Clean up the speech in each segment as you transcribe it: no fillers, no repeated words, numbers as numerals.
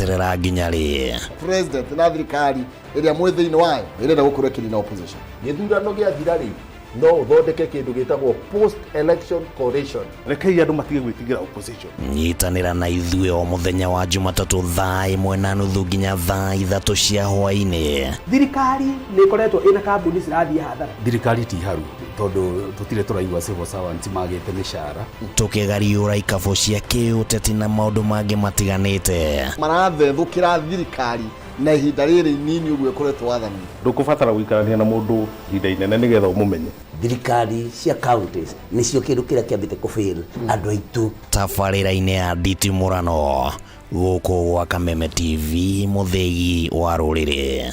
Tũgweterera nginya rĩ? President na thirikari ĩrĩa mwĩ thĩinĩ wayo ĩrenda gũkorwo ĩkĩnina opposition. Gĩthurano gĩathira rĩ, no ũthondeke kĩndũ gĩtagwo post election coalition. Rekei andũ matige gwĩtigĩra opposition. Nyitanĩra na ithuĩ o mũthenya wa Jumatatũ thaa 1:30 nginya thaa 3 cia hwaĩ-inĩ. Thirikari nĩ ĩkoretwo ĩna kambuni cirathiĩ hathara. Thirikari ti haru tondũ tũtirĩ tũraigua civil servants magĩte mĩcara. Tũkĩgariũra ikabũ cia kĩũteti na maũndũ mangĩ matiganĩte. Marathethũkĩra thirikari na ihinda rĩrĩ inini ũguo ĩkoretwo wathani-inĩ. Ndũkũbatara gũikarania na mũndũ ihinda inene nĩgetha ũmũmenye. Thirikari cia counties nĩcio kĩndũ kĩrĩa kĩambĩte kũ fail andũ aitũ. Tabarĩra-inĩ ya nditimũrano gũkũ gwa Kameme TV mũthĩgi wa rũrĩrĩ.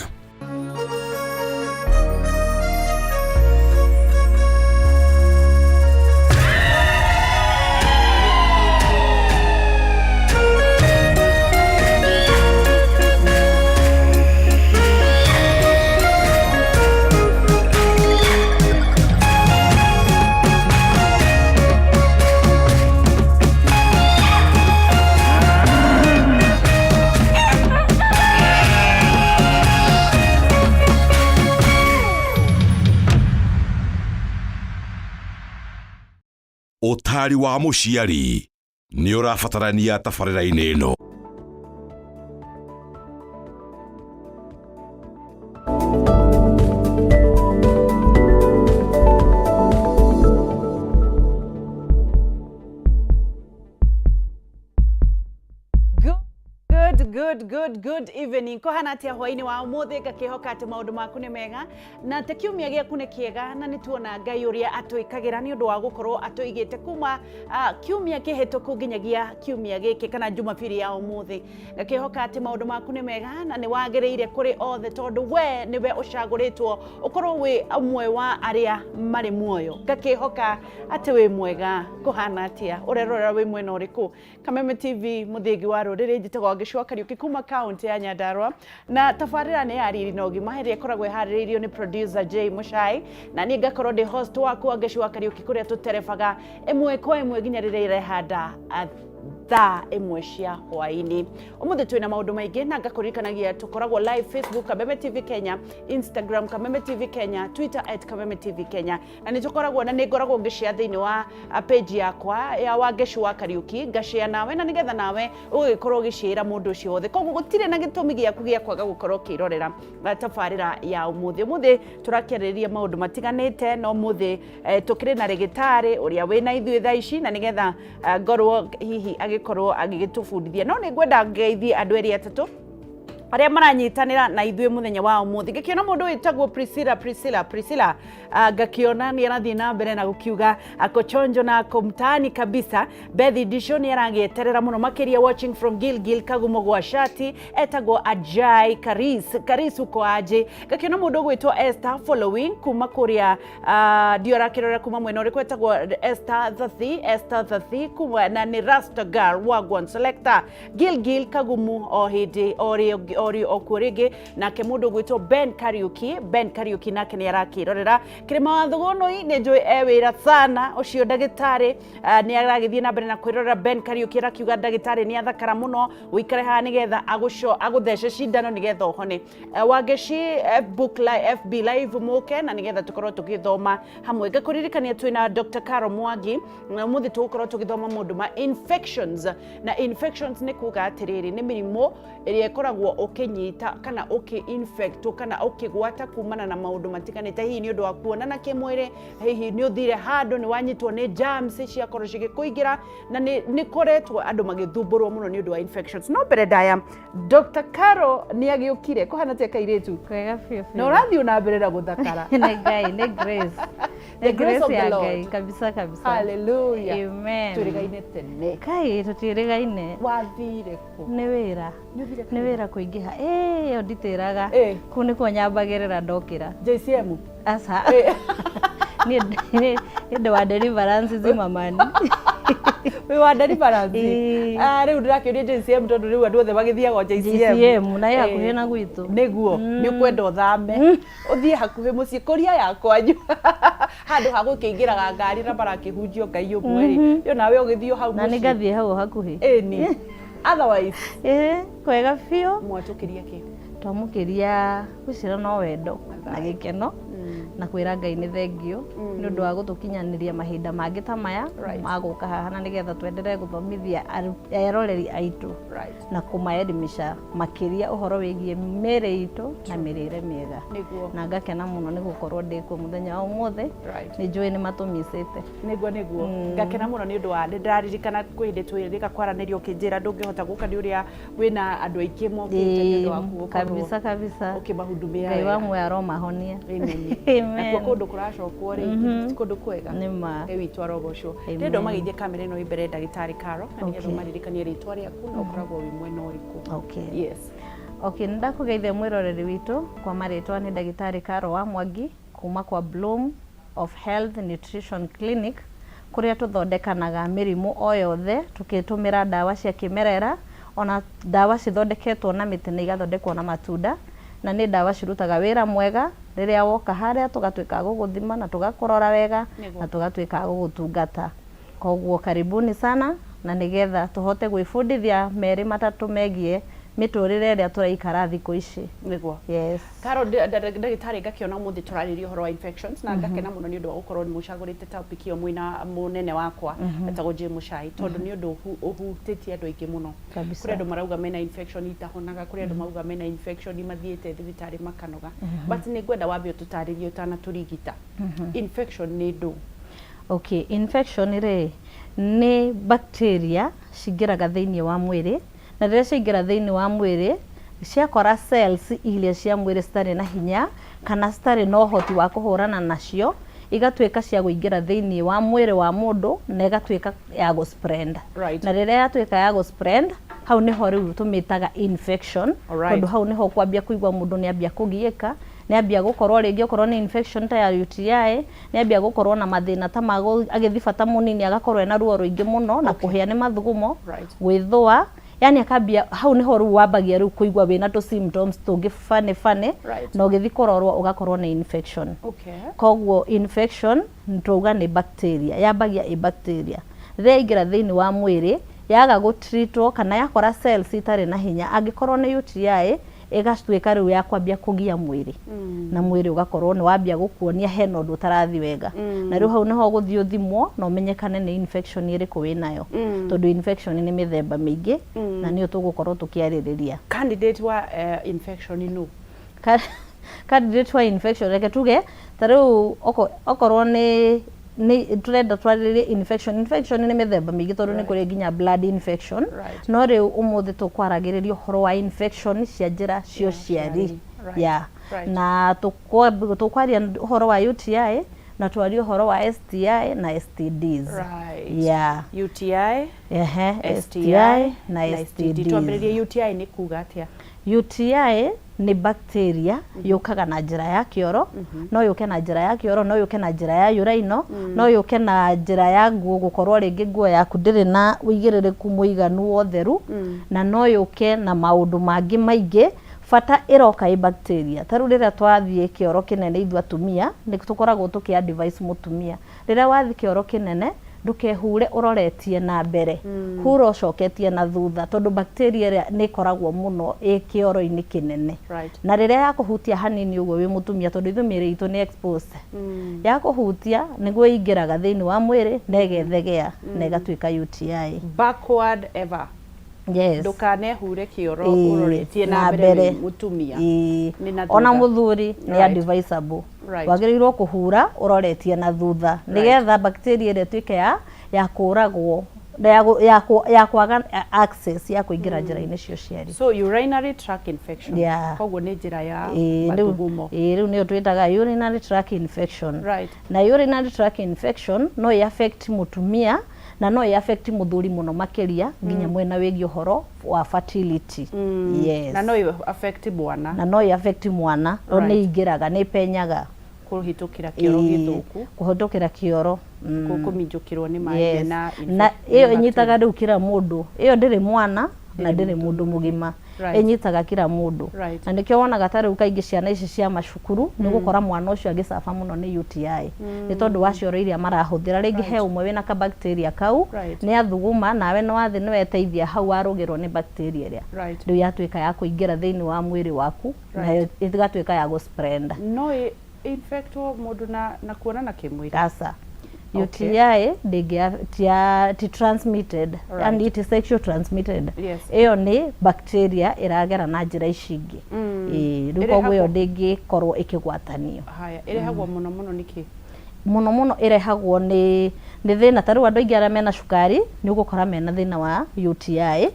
Ũtaari wa mũciari nĩ ũrabatarania tabarĩra-inĩ ĩno. Good, good, good, good evening. Kũhana atĩa hwainĩ wa ũmũthĩ? Ngakĩhoka atĩ maũndũ maku nĩ mega na atĩ kiumia gĩaku nĩ kĩega, na nĩ tuona Ngai ũrĩa atwĩkagĩra nĩ ũndũ wa gũkorwo atũigĩte kuma kiumia kĩhĩtũku nginyagia kiumia gĩkĩ kana Jumapili ya ũmũthĩ. Ngakĩhoka atĩ maũndũ maku nĩ mega na nĩ wagĩrĩire kũrĩ othe, tondũ we nĩwe ũcagũrĩtwo ũkorwo wĩ ũmwe wa arĩa marĩ muoyo. Ngakĩhoka atĩ wĩ mwega. Kũhana atĩa? Ũrerorera wĩ mwena ũrĩkũ? Kameme TV, mũthĩgi wa rũrĩrĩ. Njĩtagwo Wangeci Kariũki kuma kaunti ya Nyandarua, na tabarĩra nĩ ya Riri na Ũgima ĩrĩa ĩkoragwo ĩharĩrĩirio nĩ producer J Muchai, na niĩ ngakorwo ndĩ host waku Wangeci wa Kariũki, kũrĩa tũterebaga ĩmwe kwa ĩmwe nginya rĩrĩa irehanda thaa 1 cia hwaĩ-inĩ. Ũmũthĩ twĩna maũndũ maingĩ, na ngakũririkanagia tũkoragwo live Facebook Kameme TV Kenya, Instagram Kameme TV Kenya, Twitter at Kameme TV Kenya, na nĩ tũkoragwo na nĩ ngoragwo ngĩshare thĩinĩ wa page yakwa ya Wangeci wa Kariũki, ngashare nawe na nĩgetha nawe ũgĩkorwo ũgĩshare mũndũ ũcio wothe. Koguo gũtirĩ na gĩtũmi gĩaku gĩa kwaga gũkorwo ũkĩrorera tabarĩra ya ũmũthĩ. Ũmũthĩ tũrakĩarĩrĩria maũndũ matiganĩte, na ũmũthĩ tũkĩrĩ na rĩgĩtarĩ ũrĩa wĩna ithuĩ thaa ici, na nĩgetha ngorwo hihi agĩkorwo agĩgĩtũbundithia. No nĩ ngwenda ngeithie andũ erĩ atatũ arĩa maranyitanĩra na ithuĩ mũthenya wa ũmũthĩ. Ngĩkĩona mũndũ wĩtagwo Priscilla, Priscilla, Priscilla, ngakĩona nĩ arathiĩ na mbere na gũkiuga ako chonjo na ako mtaani kabisa. Beth Disho nĩ aragĩeterera mũno makĩria, watching from Gilgil Kagumo gwa shati, etagwo Ajai Karis. Karis, uko aje? Ngakĩona mũndũ ũgwĩtwo Esther following kuma kũrĩa, ndio arakĩrora kuma mwena ũrĩkũ, etagwo Esther Thathi, Esther Thathi kuma, na nĩ Rasta Girl Wagwan Selector Gilgil Kagumu o hĩndĩ o rĩ o kuo rĩngĩ. Nake mũndũ ũgwĩtwo Ben Kariuki, Ben Kariuki nake nĩ arakĩrorera Kĩrĩma wa Thũgũnũi, nĩ njũĩ e wĩra sana ũcio ndagĩtarĩ, nĩ aragĩthiĩ na mbere na kwĩrorera. Ben Kariuki arakiuga ndagĩtarĩ nĩ athakara mũno, ũikare haha nĩgetha agũthece cindano nĩgetha ũhone. Wangeci book FB live mũke na nĩgetha tũkorwo tũgĩthoma hamwe. Ngakũririkania twĩna Dr. Caro Mwangi, na ũmũthĩ tũgũkorwo tũgĩthoma maũndũ ma infections. Na infections nĩ kuga atĩrĩrĩ, nĩ mĩrimũ ĩrĩa ĩkoragwo ũkĩnyita kana ũkĩ-infectwo kana ũkĩgwata kumana na maũndũ matiganĩte, hihi nĩ ũndũ wa kuonana kĩmwĩrĩ, hihi nĩ ũthire handũ nĩ wanyitwo nĩ germs ciakorwo cigĩkũingĩra, na nĩ koretwo andũ magĩthumbũrwo mũno nĩ ũndũ wa infections. No mbere ndaya, Dr. Caro nĩ agĩũkire. Kũhana atĩa kairĩtu? Kwega biũ biũ. Na ũrathiĩ na mbere na gũthakara. Nĩ Ngai, nĩ grace. The grace of the ya Lord. Ngai kabisa kabisa. Hallelujah. Amen. Twĩrĩgaine tene. Kai tũtiĩrĩgaine. Wathire kũ? Nĩ wĩra. Nĩ ũthire Nĩ wĩra kũingĩha. Ĩĩ ĩyo nditĩraga. Ĩ. Kũu nĩkuo nyambagĩrĩra ndokĩra. JCM. Aca. Niĩ ndĩ wa deliverance zimamani. Wĩ wa deliverance? Ĩĩ. Ah, rĩu ndĩrakĩũria JCM tondũ rĩu andũ othe magĩthiaga o JCM. JCM na ĩ hakuhĩ na gwitũ. Nĩguo, nĩ ũkwenda ũthame ũthiĩ hakuhĩ mũciĩ kũria ya kwanyu, handũ ha gũkĩingĩraga ngari na marakĩhunjio Ngai ũmwe rĩ, yo nawe ũgĩthiĩ o hau Na nĩ mũciĩ. ngathiĩ hau hakuhĩ. Ĩni. Otherwise Ĩĩ, kwega biũ. Mwatũkĩria kĩ? Twamũkĩria gwĩcira no wendo na gĩkeno na kwĩra Ngai nĩ thengiũ nĩ ũndũ wa gũtũkinyanĩria mahinda mangĩ ta maya ma gũka haha na nĩgetha twenderee gũthomithia eroreri aitũ na kũmaelimisha makĩria ũhoro wĩgiĩ mĩĩrĩ itũ na mĩrĩre mĩega. Na ngakena mũno nĩ gũkorwo ndĩ kuo mũthenya wa ũmũthĩ. Nĩ njũĩ nĩ matũmicĩte. Nĩguo ngakena mũno nĩ ũndũ wa nĩ ndĩraririkana kwĩ hĩndĩ twĩrĩga kwaranĩria ũkĩnjĩra ndũngĩhota gũka nĩ ũrĩa wĩna andũ aingĩ mokĩte nĩ ũndũ waku gũkorwo Kabisa kabisa. Ũkĩmahudumia Ngai wega. wa muoyo aromahonia. Amen. Amen. Nakuo kũndũ kũracokwo rĩ, ti kũndũ kwega. Nĩ ma. Ngai witũ arogocwo. Amen. Ndĩrenda ũmageithie kamera ĩno ĩ mbere ndagĩtarĩ Caro na nĩgetha ũmaririkanie rĩtwa rĩaku na ũkoragwo wĩ mwena ũrĩkũ. Yes. Okay, nĩ ndakũgeithia mwĩroreri witũ kwa marĩtwa nĩ ndagĩtarĩ Caro wa Mwangi kuma kwa Bloom of Health Nutrition Clinic kũrĩa tũthondekanaga mĩrimũ o yothe tũkĩtũmĩra ndawa cia kĩmerera ona ndawa cithondeketwo na mĩtĩ na igathondekwo na matunda na nĩ ndawa cirutaga wĩra mwega rĩrĩa woka harĩa tũgatuĩka a gũgũthima na tũgakũrora wega na tũgatuĩka a gũgũtungata. Koguo karibuni sana na nĩgetha tũhote gwĩbundithia merĩ matatũ megiĩ mĩtũrĩre ĩrĩa tũraikara thikũ ici. Nĩguo. Yes. Caro, ndagĩtarĩ, ngakĩona ũmũthĩ tũrarĩria ũhoro wa infections na ngakena mũno nĩ ũndũ wa gũkorwo nĩ mũcagũrĩte topic ĩyo mwĩna mũnene wakwa etagwo Jay Muchai tondũ nĩ ũndũ ũhutĩtie andũ aingĩ mũno. Kũrĩ andũ marauga mena infection itahonaga, kũrĩ andũ marauga mena infection mathiĩte thibitarĩ makanoga, but nĩ ngwenda wambe ũtũtarĩrie ũtanatũrigita, infection nĩ ndũ? Okay, infection rĩ nĩ bacteria cingĩraga thĩinĩ wa mwĩrĩ na rĩrĩa ciaingĩra thĩinĩ wa mwĩrĩ ciakora cells iria cia mwĩrĩ citarĩ na hinya kana citarĩ na ũhoti wa kũhũrana nacio, igatuĩka cia kũingĩra thĩinĩ wa mwĩrĩ wa mũndũ na ĩgatuĩka ya gũ spread. Na rĩrĩa yatuĩka ya gũ spread, hau nĩho rĩu tũmĩtaga infection. Tondũ hau nĩho ũkwambia kũigua mũndũ nĩ ambia kũgiĩka, nĩ ambia gũkorwo rĩngĩ okorwo nĩ infection ta ya UTI, nĩ ambia gũkorwo na mathĩna ta ma agĩthiĩ bata mũnini agakorwo ena ruo rũingĩ mũno na kũhĩa nĩ mathugumo, gwĩthũa, yani akambia hau nĩho rĩu wambagia rĩu kũigua wĩna tũ symptoms tũngĩ funny funny na ũgĩthiĩ kũrorwo ũgakorwo nĩ infection. Koguo infection twauga nĩ bacteria, yambagia ĩ bacteria, rĩrĩa yaingĩra thĩinĩ wa mwĩrĩ yaga gũtreatwo kana yakora cells itarĩ na hinya, angĩkorwo nĩ UTI ĩgatuĩka rĩu ya kwambia kũgia mwĩrĩ na mwĩrĩ ũgakorwo nĩ wambia gũkuonia hena ũndũ ũtarathiĩ wega na rĩu hau nĩho ũgũthiĩ ũthimwo na ũmenyekane nĩ infection ĩrĩkũ wĩnayo tondũ infection nĩ mĩthemba mĩingĩ na nĩyo tũgũkorwo tũkĩarĩrĩria. Candidate wa infection nũ? Candidate wa infection, reke tuge ta rĩu okorwo nĩ tũrenda twarĩrĩrie infection, infection nĩ mĩthemba mĩingĩ tondũ nĩ kũrĩ nginya blood infection no rĩu ũmũthĩ tũkwaragĩrĩria ũhoro wa infection cia njĩra cia ũciari. Yeah. Na tũkwaria ũhoro wa UTI na twarie ũhoro wa STI na STDs. Yeah. UTI, STI na STDs. Twambĩrĩrie UTI, nĩ kuga atĩa? UTI nĩ bacteria yũkaga na njĩra ya kĩoro, no yũke na njĩra ya kĩoro, no yũke na njĩra ya urinal, no yũke na njĩra ya nguo, gũkorwo rĩngĩ nguo yaku ndĩrĩ na ũigĩrĩrĩku mũiganu wa ũtheru, na no yũke na maũndũ mangĩ maingĩ, bata ĩroka ĩ bacteria. Ta rĩu rĩrĩa twathiĩ kĩoro kĩnene ithuĩ atumia nĩ tũkoragwo tũkĩ advise mũtumia, rĩrĩa wathiĩ kĩoro kĩnene ndũkehure ũroretie na mbere, hura ũcoketie na thutha tondũ bacteria ĩrĩa nĩ ĩkoragwo mũno ĩ kĩoro-inĩ kĩnene. Na rĩrĩa yakũhutia hanini ũguo wĩ mũtumia, tondũ ithuĩ mĩĩrĩ itũ nĩ exposed, yakũhutia nĩguo ĩingĩraga thĩinĩ wa mwĩrĩ na ĩgethegea na ĩgatuĩka UTI. Backward ever. Yes. Ndũkanehure kĩoro ũroretie na mbere wĩ mũtumia. Nĩ na Ona thutha. mũthuri nĩ advisable. Wagĩrĩirwo kũhura ũroretie na thutha nĩgetha bacteria ĩrĩa ĩtuĩke ya kũragwo ya kwaga access ya kũingĩra njĩra-inĩ cia ũciari. So urinary tract infection. Yeah. Koguo nĩ njĩra ya Rĩu mathugumo. Ĩĩ, rĩu nĩyo twĩtaga urinary tract infection. Na urinary tract infection no ĩ affect mũtumia na no ĩ affect mũthuri mũno makĩria nginya mwena wĩgiĩ ũhoro wa fertility. Yes. Na no ĩ affect mwana. Na no ĩ affect mwana no nĩ ingĩraga, nĩ ipenyaga. Kũhĩtũkĩra kĩoro gĩthũku. Kũhĩtũkĩra kĩoro. Kũminjũkĩrwo nĩ maĩ mena Na ĩyo ĩnyitaga rĩu kila mũndũ, ĩyo ndĩrĩ mwana. na ndĩrĩ mũndũ mũgima. Ĩnyitaga kila mũndũ. Na nĩkĩo wonaga ta rĩu kaingĩ ciana ici cia macukuru nĩ ũgũkora mwana ũcio agĩcaba mũno nĩ UTI nĩ tondũ wa cioro iria marahũthĩra. Rĩngĩ he ũmwe wĩna ka bacteria kau nĩ athuguma, nawe nĩ wathĩ nĩ weteithia hau warũgĩrwo nĩ bacteria ĩrĩa rĩu yatuĩka ya kũingĩra thĩinĩ wa mwĩrĩ waku nayo ĩgatuĩka ya gũ spread. No infectwo mũndũ na kuonana kĩmwĩrĩ? Aca. UTI ndĩngĩ ti transmitted and it is sexual transmitted. Ĩyo nĩ bacteria ĩragera na njĩra ici ingĩ. Ĩĩ, rĩu koguo ĩyo ndĩngĩkorwo ĩkĩgwatanio. Haya, ĩrehagwo mũno mũno nĩkĩ? Mũno mũno ĩrehagwo nĩ thĩna ta rĩu andũ aingĩ arĩa mena cukari nĩ ũgũkora mena thĩna wa UTI.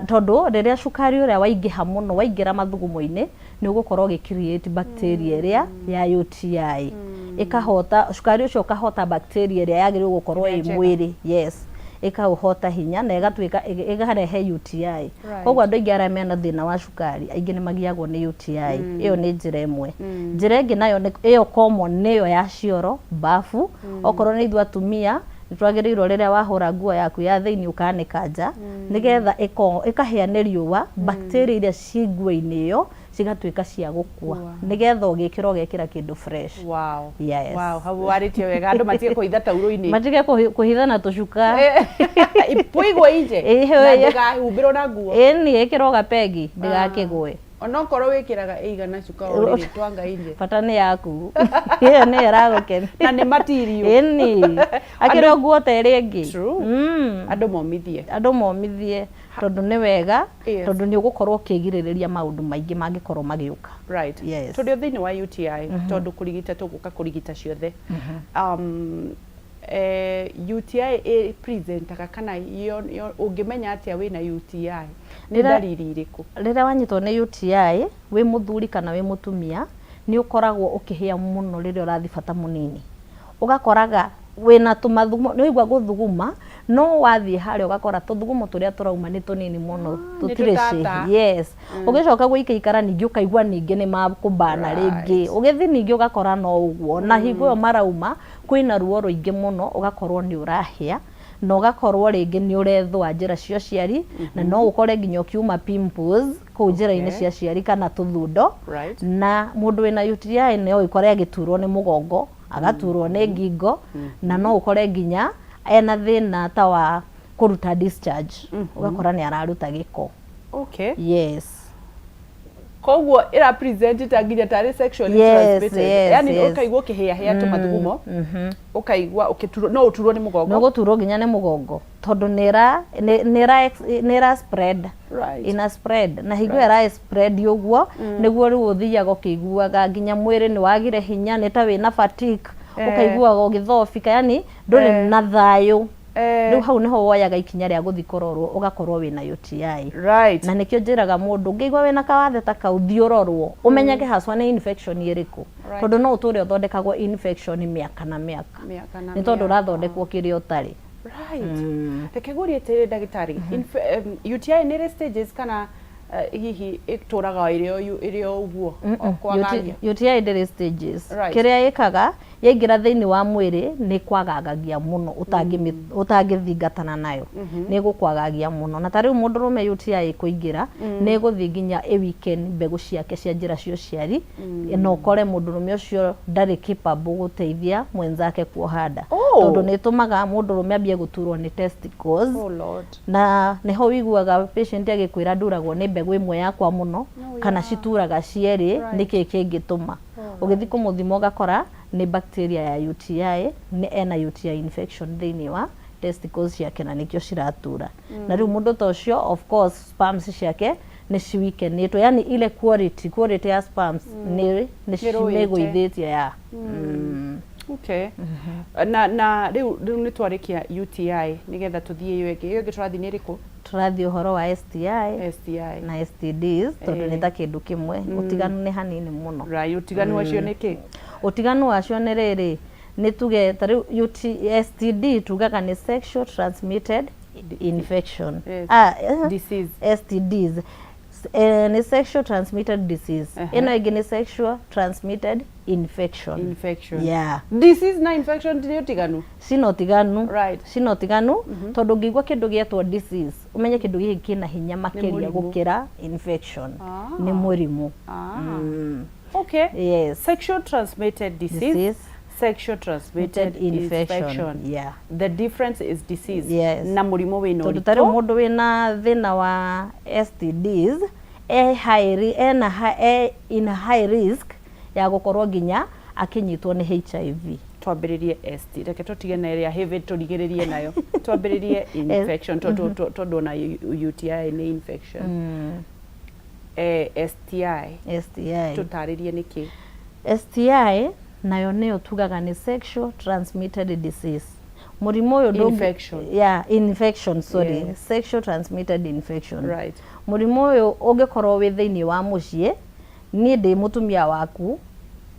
Tondũ rĩrĩa cukari ũrĩa waingĩha mũno waingĩra mathugumo-inĩ nĩ ũgũkorwo ũgĩ create bacteria ĩrĩa ya UTI. Ĩkahota cukari ũcio ũkahota bacteria ĩrĩa yagĩrĩirwo gũkorwo Ĩrĩa ĩ njega. mwĩrĩ, yes, ĩkaũhota hinya na ĩgatuĩka ĩkarehe UTI. Koguo andũ aingĩ arĩa mena thĩna wa cukari aingĩ nĩ magiagwo nĩ UTI. Ĩyo nĩ njĩra ĩmwe. Njĩra ĩngĩ nayo ĩyo common nĩ ĩyo ya cioro, bafu. Okorwo nĩ ithuĩ atumia nĩ twagĩrĩirwo rĩrĩa wahũra nguo yaku ya thĩinĩ ũkanĩka nja nĩgetha ĩkahĩa nĩ riũa, bacteria iria ci nguo-inĩ ĩyo cigatuĩka cia gũkua nĩgetha ũgĩkĩra ũgekĩra kĩndũ fresh. Yes. Wow, hau warĩtie wega, andũ matige kũhitha taurũ-inĩ. Matige kũhitha na tũcuka. Ipigwo inje na ndĩgahumbĩrwo na nguo. Ĩni, ĩkĩrwo gapegi ndĩgakĩgwe. Onokorwo wĩkĩraga ĩigana cuka o rĩrĩ twanga inje. Bata nĩ yaku. Ĩyo nĩyo ĩragũkenia. Na nĩ material. Ĩni. Akĩrĩ nguo ta ĩrĩa ĩngĩ. True. Andũ momithie. Andũ momithie tondũ nĩ wega, tondũ nĩ ũgũkorwo ũkĩgirĩrĩria maũndũ maingĩ mangĩkorwo magĩũka. Yes. Tũrĩ o thĩinĩ wa UTI, tondũ kũrigita tũgũka kũrigita ciothe. UTI ĩ presentaga kana ũngĩmenya atĩa wĩna UTI? Nĩ ndariri irĩkũ? Rĩrĩa wanyitwo nĩ UTI, wĩ mũthuri kana wĩ mũtumia, nĩ ũkoragwo ũkĩhĩa mũno rĩrĩa ũrathiĩ bata mũnini. Ũgakoraga wĩna tũmathugumo, nĩ waigua gũthuguma, no wathiĩ harĩa ũgakora tũthugumo tũrĩa tũrauma nĩ tũnini mũno, tũtirĩ tũtata. Yes. Ũgĩcoka gũikaikara ningĩ ũkaigua ningĩ nĩ makũbana rĩngĩ. Ũgĩthiĩ ningĩ ũgakora no ũguo. Na hingo ĩyo marauma, kwĩna ruo rũingĩ mũno, ũgakorwo nĩ ũrahĩa, na ũgakorwo rĩngĩ nĩ ũrethũa njĩra cia ũciari, na no ũkore nginya ũkiuma pimples kũu njĩra-inĩ cia ũciari kana tũthundo. Na mũndũ wĩna UTI no ũkore agĩturwo nĩ mũgongo, agaturwo nĩ ngingo, na no ũkore nginya ena thĩna ta wa kũruta discharge, ũgakora nĩ araruta gĩko. Yes. Koguo ĩra present ta nginya tarĩ sexually transmitted. Yani ũkaigua ũkĩhĩahĩa tũmathugumo, ũkaigua ũkĩturwo, no ũturwo nĩ mũgongo. No gũturwo nginya nĩ mũgongo tondũ nĩ ĩra spread. Ina spread na hingo ĩra spread ũguo nĩguo rĩu ũthiaga ũkĩiguaga nginya mwĩrĩ nĩ wagire hinya, nĩ ta wĩna fatigue, ũkaiguaga ũgĩthobika, yani ndũrĩ na thayũ. Rĩu hau nĩho woyaga ikinya rĩa gũthiĩ kũrorwo ũgakorwo wĩna UTI. Na nĩkĩo njĩraga mũndũ ũngĩigua wĩna kawathe ta kau thiĩ ũrorwo ũmenyeke haswa nĩ infection ĩrĩkũ. Tondũ no ũtũre ũthondekagwo infection mĩaka na mĩaka. Nĩ tondũ ũrathondekwo kĩrĩa ũtarĩ. Reke ngũrie atĩrĩrĩ ndagĩtarĩ, UTI nĩ ĩrĩ stages kana hihi ĩtũraga ĩrĩ o ũguo o kwagagia? UTI ndĩrĩ stages. Kĩrĩa ĩkaga yaingĩra thĩinĩ wa mwĩrĩ nĩ kwagagagia mũno ũtangĩthingatana nayo. Nĩ ĩgũkwagagia mũno. Na ta rĩu mũndũrũme UTI ĩkũingĩra nĩ ĩgũthiĩ nginya ĩ weaken mbegũ ciake cia njĩra cia ũciari, na ũkore mũndũrũme ũcio ndarĩ capable gũteithia mwenzake kuoha nda. Tondũ nĩ ĩtũmaga mũndũrũme ambie gũturwo nĩ testicles. Oh Lord. Na nĩho wiguaga patient agĩkwĩra nduragwo nĩ mbegũ ĩmwe yakwa mũno, kana cituraga cierĩ, nĩkĩ kĩngĩtũma. Ũgĩthiĩ kũmũthima ũgakora nĩ bacteria ya UTI, nĩ ena UTI infection thĩinĩ wa testicles ciake na nĩkĩo ciratura. Na rĩu mũndũ ta ũcio of course sperms ciake nĩ ciweakenĩtwo, yani ile quality ya sperms nĩ nĩgũithĩtie ya. Okay. Na rĩu nĩ twarĩkia UTI nĩgetha tũthiĩ ĩyo ĩngĩ. Ĩyo ĩngĩ tũrathiĩ nĩ ĩrĩkũ? Tũrathiĩ ũhoro wa STI, STI na STDs tondũ nĩ ta kĩndũ kĩmwe, ũtiganu nĩ hanini mũno. Right, ũtiganu wacio nĩ kĩ? Ũtiganu wacio nĩ rĩrĩ, nĩ tuge ta rĩu STD tugaga nĩ sexual transmitted infection. Disease. STDs. Nĩ sexual transmitted disease. Ĩno ĩngĩ nĩ sexual transmitted infection. Infection. Yeah. Disease na infection nĩ ũtiganu. Cina ũtiganu. Right. Cina ũtiganu tondũ ũngĩigua kĩndũ gĩetwo disease, ũmenye kĩndũ gĩkĩ kĩna hinya makĩria Mũrimũ. Gũkĩra infection. Ah. Nĩ mũrimũ. Ah. Okay. Yes. Sexual transmitted disease, Disease. Sexual transmitted Infection. Infection. Yeah. The difference is disease. Yes. Na mũrimũ wĩna Tondũ ta rĩu ũritũ. Mũndũ wĩna thĩna wa STDs e high, ena e in high risk ya gũkorwo nginya akĩnyitwo nĩ HIV. Twambĩrĩrie ST, reke tũtige na ĩrĩa heavy, tũrigĩrĩrie nayo, twambĩrĩrie infection tondũ ona UTI nĩ infection. STI. STI. Tũtarĩrie nĩkĩ. STI nayo nĩyo tugaga nĩ sexual transmitted disease. Mũrimũ ũyũ Infection. Yeah, infection, sorry. Yes. Sexual transmitted infection. Right. Mũrimũ ũyũ ũngĩkorwo wĩ thĩinĩ wa mũciĩ, niĩ ndĩ mũtumia waku,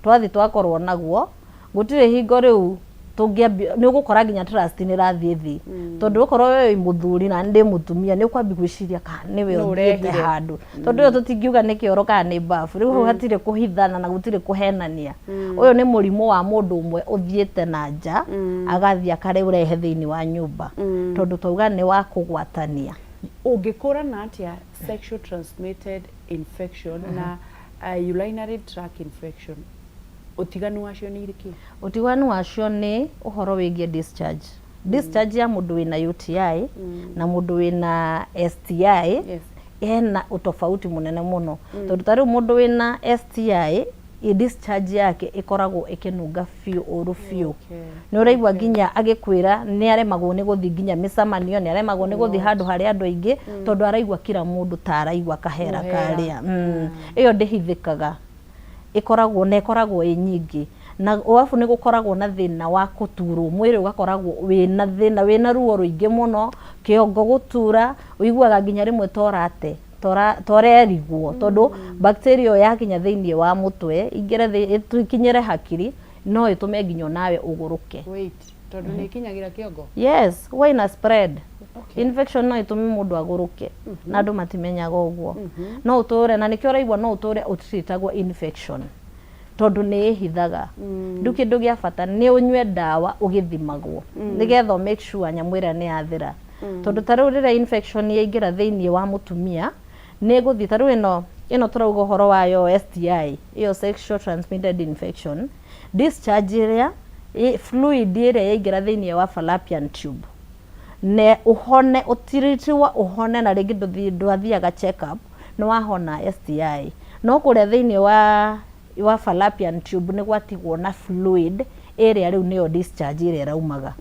twathiĩ twakorwo naguo, gũtirĩ hingo rĩu tũngĩambia nĩ ũgũkora nginya trust nĩ ĩrathiĩ thĩ, tondũ okorwo we wĩ mũthuri na ndĩ mũtumia, nĩ ũkwambia gwĩciria kana nĩwe Nũ ũthiĩte ũrehire. handũ, tondũ ũyũ tũtingiuga nĩ kĩoro kana nĩ bafu. Rĩu hau hatirĩ kũhithana na gũtirĩ kũhenania. Ũyũ nĩ mũrimũ wa mũndũ ũmwe ũthiĩte na nja, agathiĩ akarĩũrehe thĩinĩ wa nyũmba, tondũ twauga nĩ wa kũgwatania. Ũngĩkũrana atĩa sexual transmitted infection na urinary tract infection? Ũtiganu wacio nĩ irĩkĩ? Ũtiganu wacio nĩ ũhoro wĩgiĩ discharge. Discharge ya mũndũ wĩna UTI na mũndũ wĩna STI hena ũtofauti mũnene mũno, tondũ ta rĩu mũndũ wĩna STI, discharge yake ĩkoragwo ĩkĩnunga biũ ũru biũ. Nĩ ũraigua nginya agĩkwĩra nĩ aremagwo nĩ gũthiĩ nginya mĩcemanio, nĩ aremagwo nĩ gũthiĩ handũ harĩa andũ aingĩ, tondũ araigua kila mũndũ ta araigua kahera Mũhera. karĩa. Ĩyo ndĩhithĩkaga, ĩkoragwo na ĩkoragwo ĩ nyingĩ, na arabu nĩ gũkoragwo na thĩna wa kũturwo mwĩrĩ, ũgakoragwo wĩna thĩna, wĩna ruo rũingĩ mũno, kĩongo gũtura, ũiguaga nginya rĩmwe torate torerigwo, tondũ bacteria ĩyo yakinya thĩinĩ wa mũtwe, ingĩre ĩkinyĩre hakiri, no ĩtũme nginya onawe ũgũrũke. Wait, tondũ nĩ ĩkinyagĩra kĩongo? Yes, why na spread. Infection no ĩtũme mũndũ agũrũke na andũ matimenyaga ũguo. No ũtũre, na nĩkĩo ũraigua no ũtũre ũtreatagwo infection, tondũ nĩ ĩhithaga. Rĩu kĩndũ gĩa bata nĩ ũnyue ndawa ũgĩthimagwo, nĩgetha ũ make sure nyamũ ĩrĩa nĩ yathira, tondũ ta rĩu rĩrĩa infection yaingĩra thĩinĩ wa mũtumia, nĩ ĩgũthiĩ ta rĩu ĩno tũrauga ũhoro wayo, STI ĩyo, sexual transmitted infection, discharge ĩrĩa fluid ĩrĩa yaingĩra thĩinĩ wa fallopian tube, ne ũhone, ũtiritiwa ũhone, na rĩngĩ ndwathiaga check up, nĩ wahona STI, no kũrĩa thĩinĩ wa fallopian tube nĩ gwatigwo na fluid ĩrĩa rĩu nĩyo discharge ĩrĩa ĩraumaga.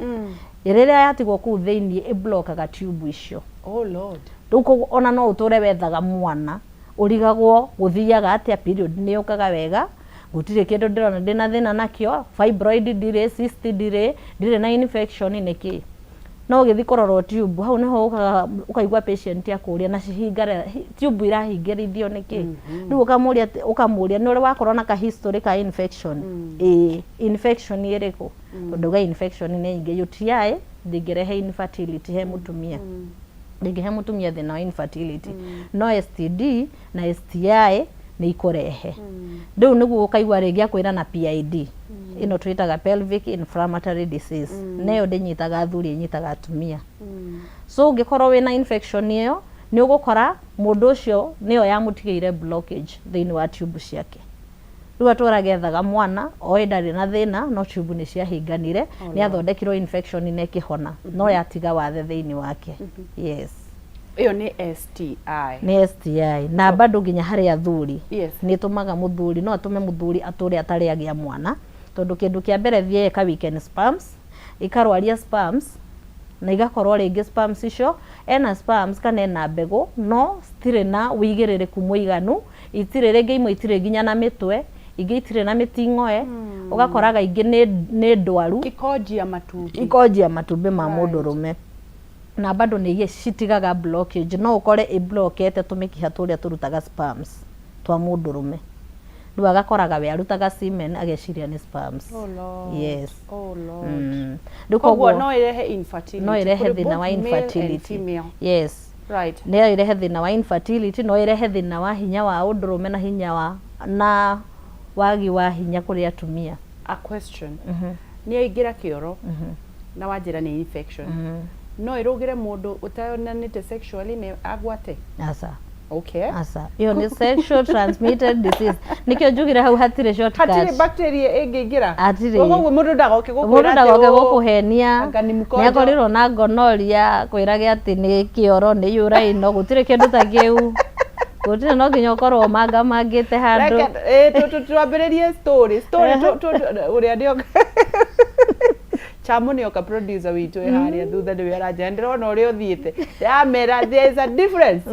Rĩrĩa yatigwo kũu thĩinĩ, ĩblokaga tube icio. Oh Lord. Rĩu koguo ona no ũtũre wethaga mwana, ũrigagwo gũthiaga atĩa, period nĩ yũkaga wega, gũtirĩ kĩndũ ndĩrona ndĩna thĩna nakĩo, fibroid ndirĩ, cyst ndirĩ, ndirĩ na infection, nĩkĩ? No ũgĩthiĩ kũrorwo tube, hau nĩho ũkaga ũkaigua patient akũria na cihingara tube irahingĩrithio nĩkĩ. Rĩu ũkamũria nĩ ũrĩ wakorwo na ka history ka infection? Ĩĩ. Infection ĩrĩkũ? Tondũ uga infection nĩ nyingĩ. UTI ndĩngĩrehe infertility he mũtumia, ndĩngĩhe mũtumia thĩna wa infertility, no STD na STI nĩ ikũrehe. Rĩu nĩguo ũkaigua rĩngĩ akwĩra na PID, ĩno twĩtaga pelvic inflammatory disease, neyo ndĩnyitaga athuri, ĩnyitaga atumia. So ũngĩkorwo wĩna infection ĩyo, nĩ ũgũkora mũndũ ũcio nĩyo yamũtigĩire blockage thĩinĩ wa tube ciake. Rĩu atũra gethaga mwana, oĩ ndarĩ na thĩna, no tube nĩ ciahinganire. Nĩ athondekirwo infection na ĩkĩhona, no yatiga wathe thĩinĩ wake. Yes. Ĩyo nĩ STI. Nĩ STI, na bado nginya harĩ athuri nĩ ĩtũmaga mũthuri, no atũme mũthuri atũre atarĩ agĩa mwana, tondũ kĩndũ kĩa mbere thiaga ĩka weaken sperms, ĩkarwaria sperms, na igakorwo rĩngĩ sperms icio, ena sperms kana ena mbegũ, no citirĩ na wĩigĩrĩrĩku mũiganu, itirĩ, rĩngĩ imwe itirĩ nginya na mĩtwe, ingĩ itirĩ na mĩting'oe, ũgakoraga ingĩ nĩ ndwaru. Ikonjia matumbĩ. Ikonjia matumbĩ ma mũndũrũme, na bado nĩ iria citigaga blockage. No ũkore ĩblokete tũmĩkiha tũrĩa tũrutaga sperms twa mũndũrũme. Rĩu agakoraga we arutaga semen, ageciria nĩ sperms. Oh Lord. Yes. Oh Lord. Rĩu Koguo no ĩrehe infertility no ĩrehe kũrĩ thĩna wa both male and infertility. female. Yes. Right. No ĩrehe thĩna wa infertility, no ĩrehe thĩna wa hinya wa ũndũrũme na hinya wa na wagi wa hinya kũrĩ atumia. A question. Nĩ yaingĩra kĩoro na wanjĩra nĩ infection, no ĩrũgĩre mũndũ ũtaonanĩte sexually nĩ agwate? Aca. Okay. Aca, ĩyo nĩ sexual transmitted disease, nĩkĩo njugire hau hatirĩ shortcut. Hatirĩ bacteria ĩngĩingĩra? Hatirĩ. Koguo mũndũ ndagoke gũkwĩra Mũndũ atĩ, ndagoke "Oh, gũkũhenia anga nĩ mũkonjo." Nĩ akorirwo na gonorrhea kwĩrage atĩ nĩ kĩoro, nĩ uraino. Gũtirĩ kĩndũ ta kĩu, gũtirĩ. No nginya ũkorwo ũmangamangĩte handũ. Reke, twambĩrĩrie story ũrĩa nĩoka Chamo, nĩoka producer witũ ĩ harĩa thutha, nĩwe aranjĩra ndĩrona ũrĩa ũthiĩte, ndĩramera there is a difference.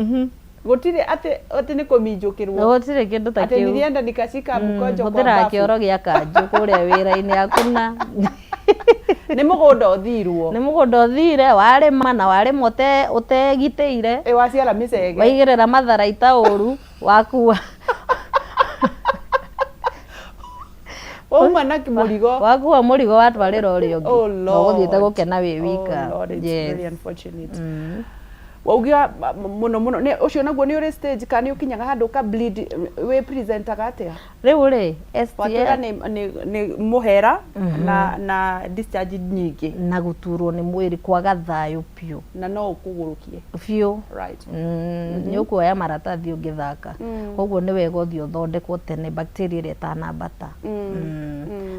Gũtirĩ atĩ nĩ kũminjũkĩrwo. Gũtirĩ kĩndũ ta Atĩ kĩu. Nilienda nikashika mkojo kwa Hũthĩraga bafu. Kĩoro gĩa kanjũ kũrĩa wĩra-inĩ hakuna. Nĩ mũgũnda ũthirwo. Nĩ mũgũnda ũthire, warĩma na warĩma ũtegitĩire. Ĩ waciara mĩcege. Waigĩrĩra matharaita ũru, wakua. Wauma na mũrigo. Wakua mũrigo watwarĩra ũrĩa ũngĩ. Oh Lord. Na ũgũthiĩte gũkena wĩ wika. Oh Lord, it's very unfortunate. Wauga mũno mũno nĩ ũcio naguo nĩ ũrĩ stage kana nĩ ũkinyaga handũ ũka bleed, wĩ presentaga atĩa? Rĩu rĩ, Watwĩra STI nĩ mũhera na discharge nyingĩ. Na gũturwo nĩ mwĩrĩ, kwaga thayũ biũ. Na no ũkũgũrũkie. Biũ. Nĩ ũkuoya maratathi ũngĩthaka. Koguo nĩ wega ũthiĩ ũthondekwo tene bacteria ĩrĩa ĩtanambata.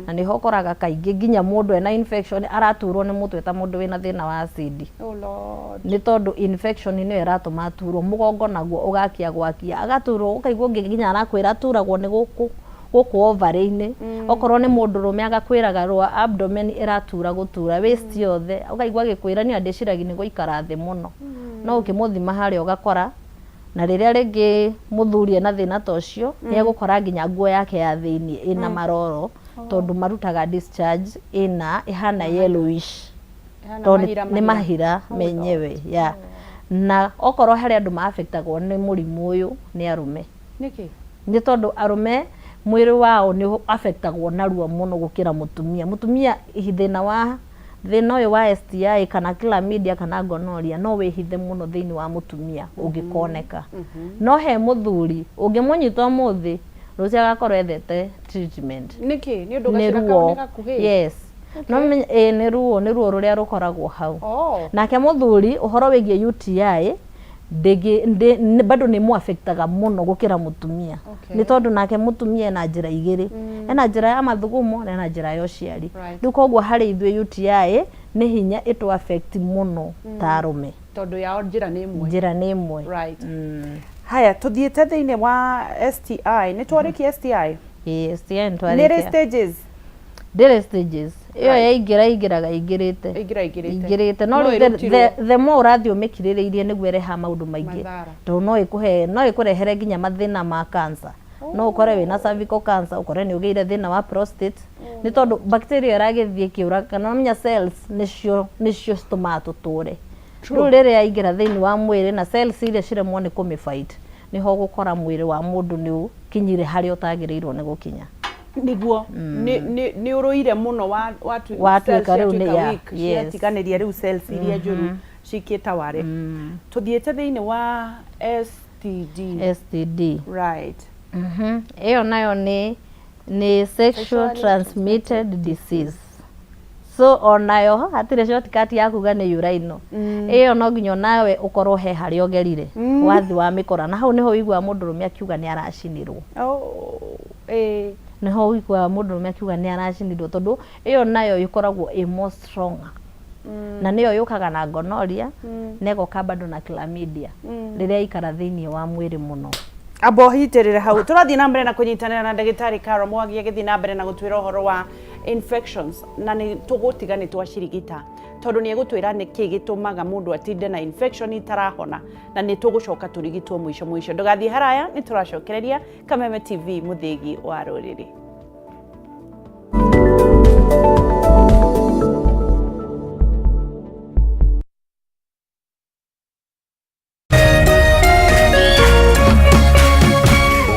Na nĩho ũkoraga kaingĩ nginya mũndũ ena infection araturwo nĩ mũtwe ta mũndũ wĩna thĩna wa acid. Oh Lord. Nĩ tondũ infection nĩyo ĩratũma aturwo, mũgongo naguo ũgakia gwakia, agaturwo, ũkaigua ũngĩ nginya arakwĩra aturagwo nĩ gũkũ gũkũ ovary-inĩ. Okorwo nĩ mũndũrũme agakwĩraga rwa abdomen ĩratura gũtura waist yothe, ũkaigua agĩkwĩra niĩ ndĩciragia nĩ gũikara thĩ mũno. No ũkĩmũthima harĩa ũgakora na rĩrĩa rĩngĩ mũthuri ena thĩna ta ũcio, nĩ egũkora nginya nguo yake ya thĩiniĩ ĩna maroro, tondũ marutaga discharge ĩna ĩhana yellowish. Ĩhana Tondũ mahira. Nĩ mahira menyewe ya. Na okorwo harĩ andũ ma-affectagwo nĩ mũrimũ ũyũ, nĩ arũme. Nĩkĩ? Nĩ tondũ arũme mwĩrĩ wao nĩ affectagwo narua mũno gũkĩra mũtumia. Mũtumia thĩna wa thĩna ũyũ wa STI kana chlamydia kana gonorrhea no wĩhithe mũno thĩinĩ wa mũtumia ũngĩkoneka, no he mũthuri ũngĩmũnyita ũmũthĩ, rũciũ agakorwo ethete treatment. Nĩkĩ? Nĩ ũndũ Nĩ gacĩra kau ruo. nĩ gakuhĩ? Yes, no menye ĩ nĩ ruo rũrĩa rũkoragwo hau. Nake mũthuri ũhoro wĩgiĩ UTI ndĩngĩ bado nĩ mũaffectaga mũno gũkĩra mũtumia. Nĩ tondũ nake mũtumia ena njĩra igĩrĩ, ena njĩra ya mathugumo na ena njĩra ya ũciari. Rĩu koguo harĩ ithuĩ UTI nĩ hinya ĩtũ affect mũno ta arũme. Tondũ yao njĩra nĩ ĩmwe. Njĩra nĩ ĩmwe. Right. Haya, tũthiĩte thĩinĩ wa STI, nĩ twarĩkia STI? Ĩĩ, STI nĩ Nĩ rĩ twarĩkia. Stages? Ndĩrĩ stages ĩyo. Yaingĩra ingĩraga ingĩrĩte. Ĩingĩra ingĩrĩte. Ingĩrĩte, no No rĩu ĩrutirwo. the more ũrathiĩ ũmĩkirĩrĩirie nĩguo ĩrehaga maũndũ maingĩ. Mathara. Tondũ no ĩkũhe, no ĩkũrehere nginya mathĩna ma cancer. No ũkore wĩna cervical cancer, ũkore nĩ ũgĩire thĩna wa prostate, nĩ tondũ bacteria ĩragĩthiĩ ĩkĩũraga. Kana ũramenya cells nĩcio citũmaga tũtũre. Rĩu rĩrĩa yaingĩra thĩinĩ wa mwĩrĩ na cells iria ciremwo nĩ kũmĩfight, nĩho ũgũkora mwĩrĩ wa mũndũ nĩ ũkinyire harĩa ũtagĩrĩirwo nĩ gũkinya. Nĩguo nĩ ũrũire mũno Watuĩka cells rĩu nĩ ciatuĩka yeah, weak, ciatiganĩria rĩu cells iria njũru cikĩtaware. Tũthiĩte thĩinĩ wa STD. STD. Ĩyo nayo nĩ sexual Sexually transmitted disease, so onayo hatirĩ shortcut ya kuga nĩ uraino. Ĩyo no nginya onawe ũkorwo he harĩa ũgerire wathi wa mĩkora, na hau nĩho ũiguaga mũndũrũme akiuga nĩ aracinirwo. Oh, eh. Nĩho ũiguaga mũndũrũme akiuga nĩ aracinirwo, tondũ ĩyo nayo ĩkoragwo ĩ more stronger, na nĩyo yũkaga na gonorrhea na ĩgoka bado na chlamydia rĩrĩa ikara thĩinĩ wa mwĩrĩ mũno. Amba ũhitĩrĩre hau, tũrathiĩ na mbere na kũnyitanĩra na ndagĩtarĩ Caro Mwangi agĩthiĩ na mbere na gũtwĩra ũhoro wa infections, na nĩ tũgũtiga nĩ twacirigita, tondũ nĩ egũtwĩra nĩkĩ gĩtũmaga mũndũ atinde na infection itarahona, na nĩ tũgũcoka tũrigitwo mũico mũico. Ndũgathiĩ haraya, nĩ tũracokereria Kameme TV, mũthĩgi wa rũrĩrĩ.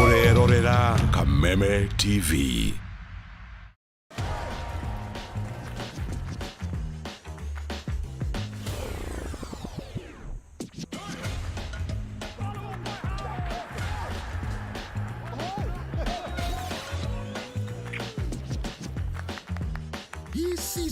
Ũrerorera Kameme TV.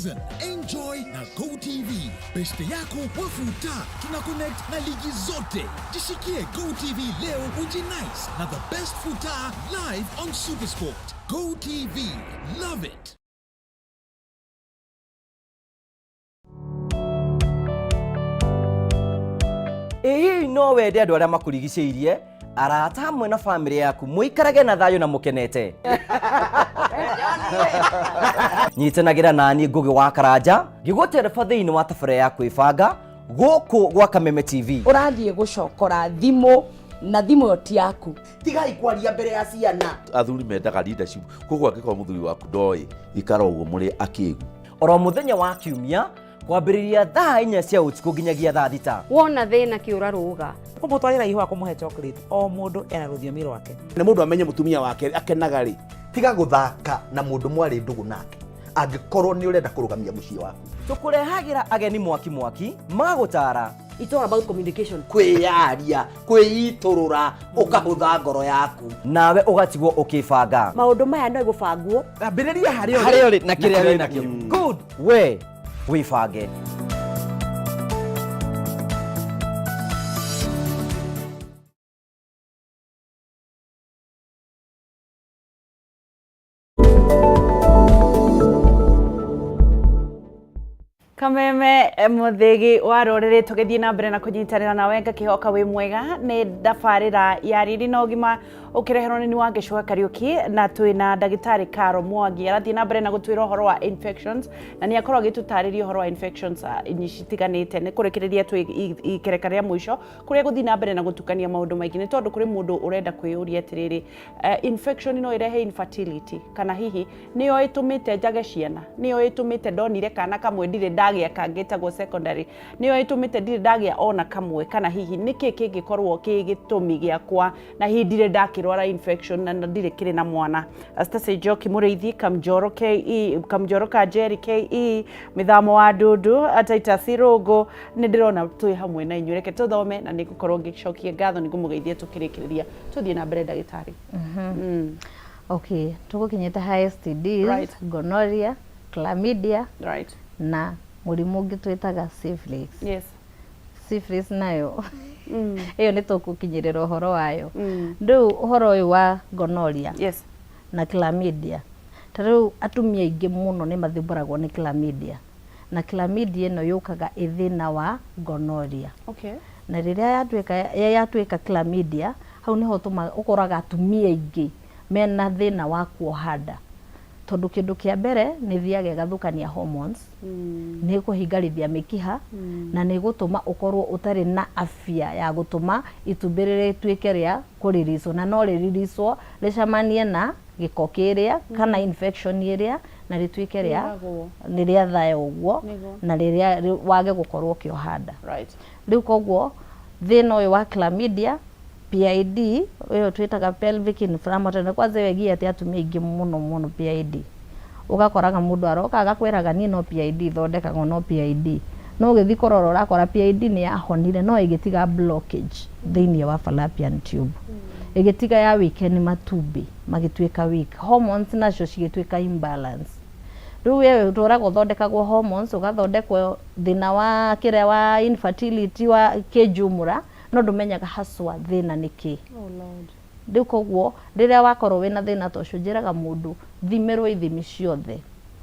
season enjoy na GoTV. Beste yako wafuta, tuna connect na ligi zote. Jishikie GoTV leo ujinice na the best futa live on Supersport. GoTV, love it. Ĩ hihi no wende andũ arĩa makũrigicĩirie, arata hamwe na bamĩrĩ yaku mũikarage na thayũ na mũkenete? Nyitanagĩra naniĩ Ngũgĩ wa Karanja ngĩgũtereba thĩinĩ wa tabarĩra ya kwĩbanga gũkũ gwa Kameme TV. Ũrathiĩ gũcokora thimũ na thimũ ĩyo ti yaku. Tigai kwaria mbere ya ciana. Athuri mendaga leadership, koguo angĩkorwo mũthuri waku ndoĩ, ikara ũguo mũrĩ akĩgu. Oro mũthenya wa kiumia kwambĩrĩria thaa 4 cia ũtukũ nginyagia thaa 6. Wona thĩna kĩũra rũga. Kũmũtwarĩra ihũa, kũmũhe chocolate, o mũndũ ena rũthiomi rwake. Nĩ mũndũ amenye mũtumia wake akenaga rĩ. Tiga gũthaka na mũndũ mwarĩ ndũgũ nake angĩkorwo nĩ ũrenda kũrũgamia mũciĩ waku. Tũkũrehagĩra ageni mwaki mwaki magũtara. It's all about communication. Kwĩyaria, kwĩitũrũra, ũkahũtha ngoro yaku. Nawe ũgatigwo ũkĩbanga. Maũndũ maya no gũbangwo. Ambĩrĩria harĩa harĩa ũrĩ na kĩrĩa wĩ nakĩo. Good, we wĩbange. Kameme muthigi wa rũrĩrĩ, tũgĩthiĩ na mbere na kũnyitanĩra nawe, ngakĩhoka wĩ mwega. Nĩ ndabarĩra ya riri na ũgima ũkĩreherwo nĩ wa Gĩcũa Kariũki, na twĩna ndagĩtarĩ Caro Mwangi, arathiĩ na mbere na gũtwĩra ũhoro wa infections, na nĩ akorwo agĩtũtarĩria ũhoro wa infections citiganĩte. Nĩ kũrĩkĩrĩria twĩ ikereka rĩa mũico kũrĩa gũthiĩ na mbere na gũtukania maũndũ maingĩ, nĩ tondũ kũrĩ mũndũ ũrenda kwĩyũria atĩrĩrĩ, infection no ĩrehe infertility, kana hihi nĩyo ĩtũmĩte njage ciana, nĩyo ĩtũmĩte ndonire kana kamwe ndirĩ ndagĩa kangĩ tagwo secondary, nĩyo ĩtũmĩte ndirĩ ndagĩa ona kamwe, kana hihi nĩkĩ kĩngĩkorwo kĩ gĩtũmi gĩakwa na hihi ndirĩ ndakĩrwara infection na ndirĩ kĩrĩ na mwana. Stacy Njoki Mũrĩithi, Kamjoro KE, Kamjoro Kanjeri KE, Mĩthamo wa Ndundu, Titus Irũngũ, nĩ ndĩrona twĩ hamwe na inyuĩ. Reke tũthome na nĩ ngũkorwo ngĩcokia ngatho, nĩ ngũmũgeithia tũkĩrĩkĩrĩria. Tũthiĩ na mbere, ndagĩtarĩ. Okay, tũgũkinyĩte ha STDs, gonorrhea, chlamydia na mũrimũ ũngĩ twĩtaga syphilis. Syphilis nayo ĩyo nĩ tũgũkinyĩrĩra ũhoro wayo. Rĩu ũhoro ũyũ wa gonorrhea na chlamydia, ta rĩu atumia aingĩ mũno nĩ mathumbũragwo nĩ chlamydia, na chlamydia ĩno yũkaga ĩ thĩna wa gonorrhea. Na rĩrĩa yatuĩka chlamydia, hau nĩho ũkoraga atumia aingĩ mena thĩna wa kuoha nda, tondũ kĩndũ kĩa mbere nĩ ĩthiaga ĩgathũkania hormones, nĩ ĩkũhingarithia mĩkiha, na nĩ ĩgũtũma ũkorwo ũtarĩ na afya ya gũtũma itumbĩ rĩrĩa rĩtuĩke rĩa kũriricwo, na no rĩriricwo rĩcemanie na gĩko kĩrĩa kana infection ĩrĩa, na rĩtuĩke rĩa Rĩũragwo. nĩ rĩa thaya ũguo, na rĩrĩa wage gũkorwo ũkĩoha nda. Rĩu koguo thĩna ũyũ wa chlamydia, PID ĩyo twĩtaga pelvic inflammatory, na kwanza ĩyo ĩgiĩte atumia aingĩ mũno mũno. PID ũgakoraga mũndũ aroka agakwĩraga, "Niĩ no PID thondekagwo, no PID." No ũgĩthiĩ kũrora ũrakora PID nĩ yahonire, no ĩgĩtiga blockage thĩinĩ wa fallopian tube, ĩgĩtiga ya weaken matumbĩ, magĩtuĩka weak, hormones nacio cigĩtuĩka imbalance. Rĩu we ũtũraga ũthondekagwo hormones, ũgathondekwo thĩna wa kĩrĩa wa infertility wa kĩnjumũra, no ndũmenyaga haswa thĩna nĩ kĩ. Oh Lord. Rĩu koguo rĩrĩa wakorwo wĩna thĩna ta ũcio, njĩraga mũndũ thimĩrwo ithimi ciothe,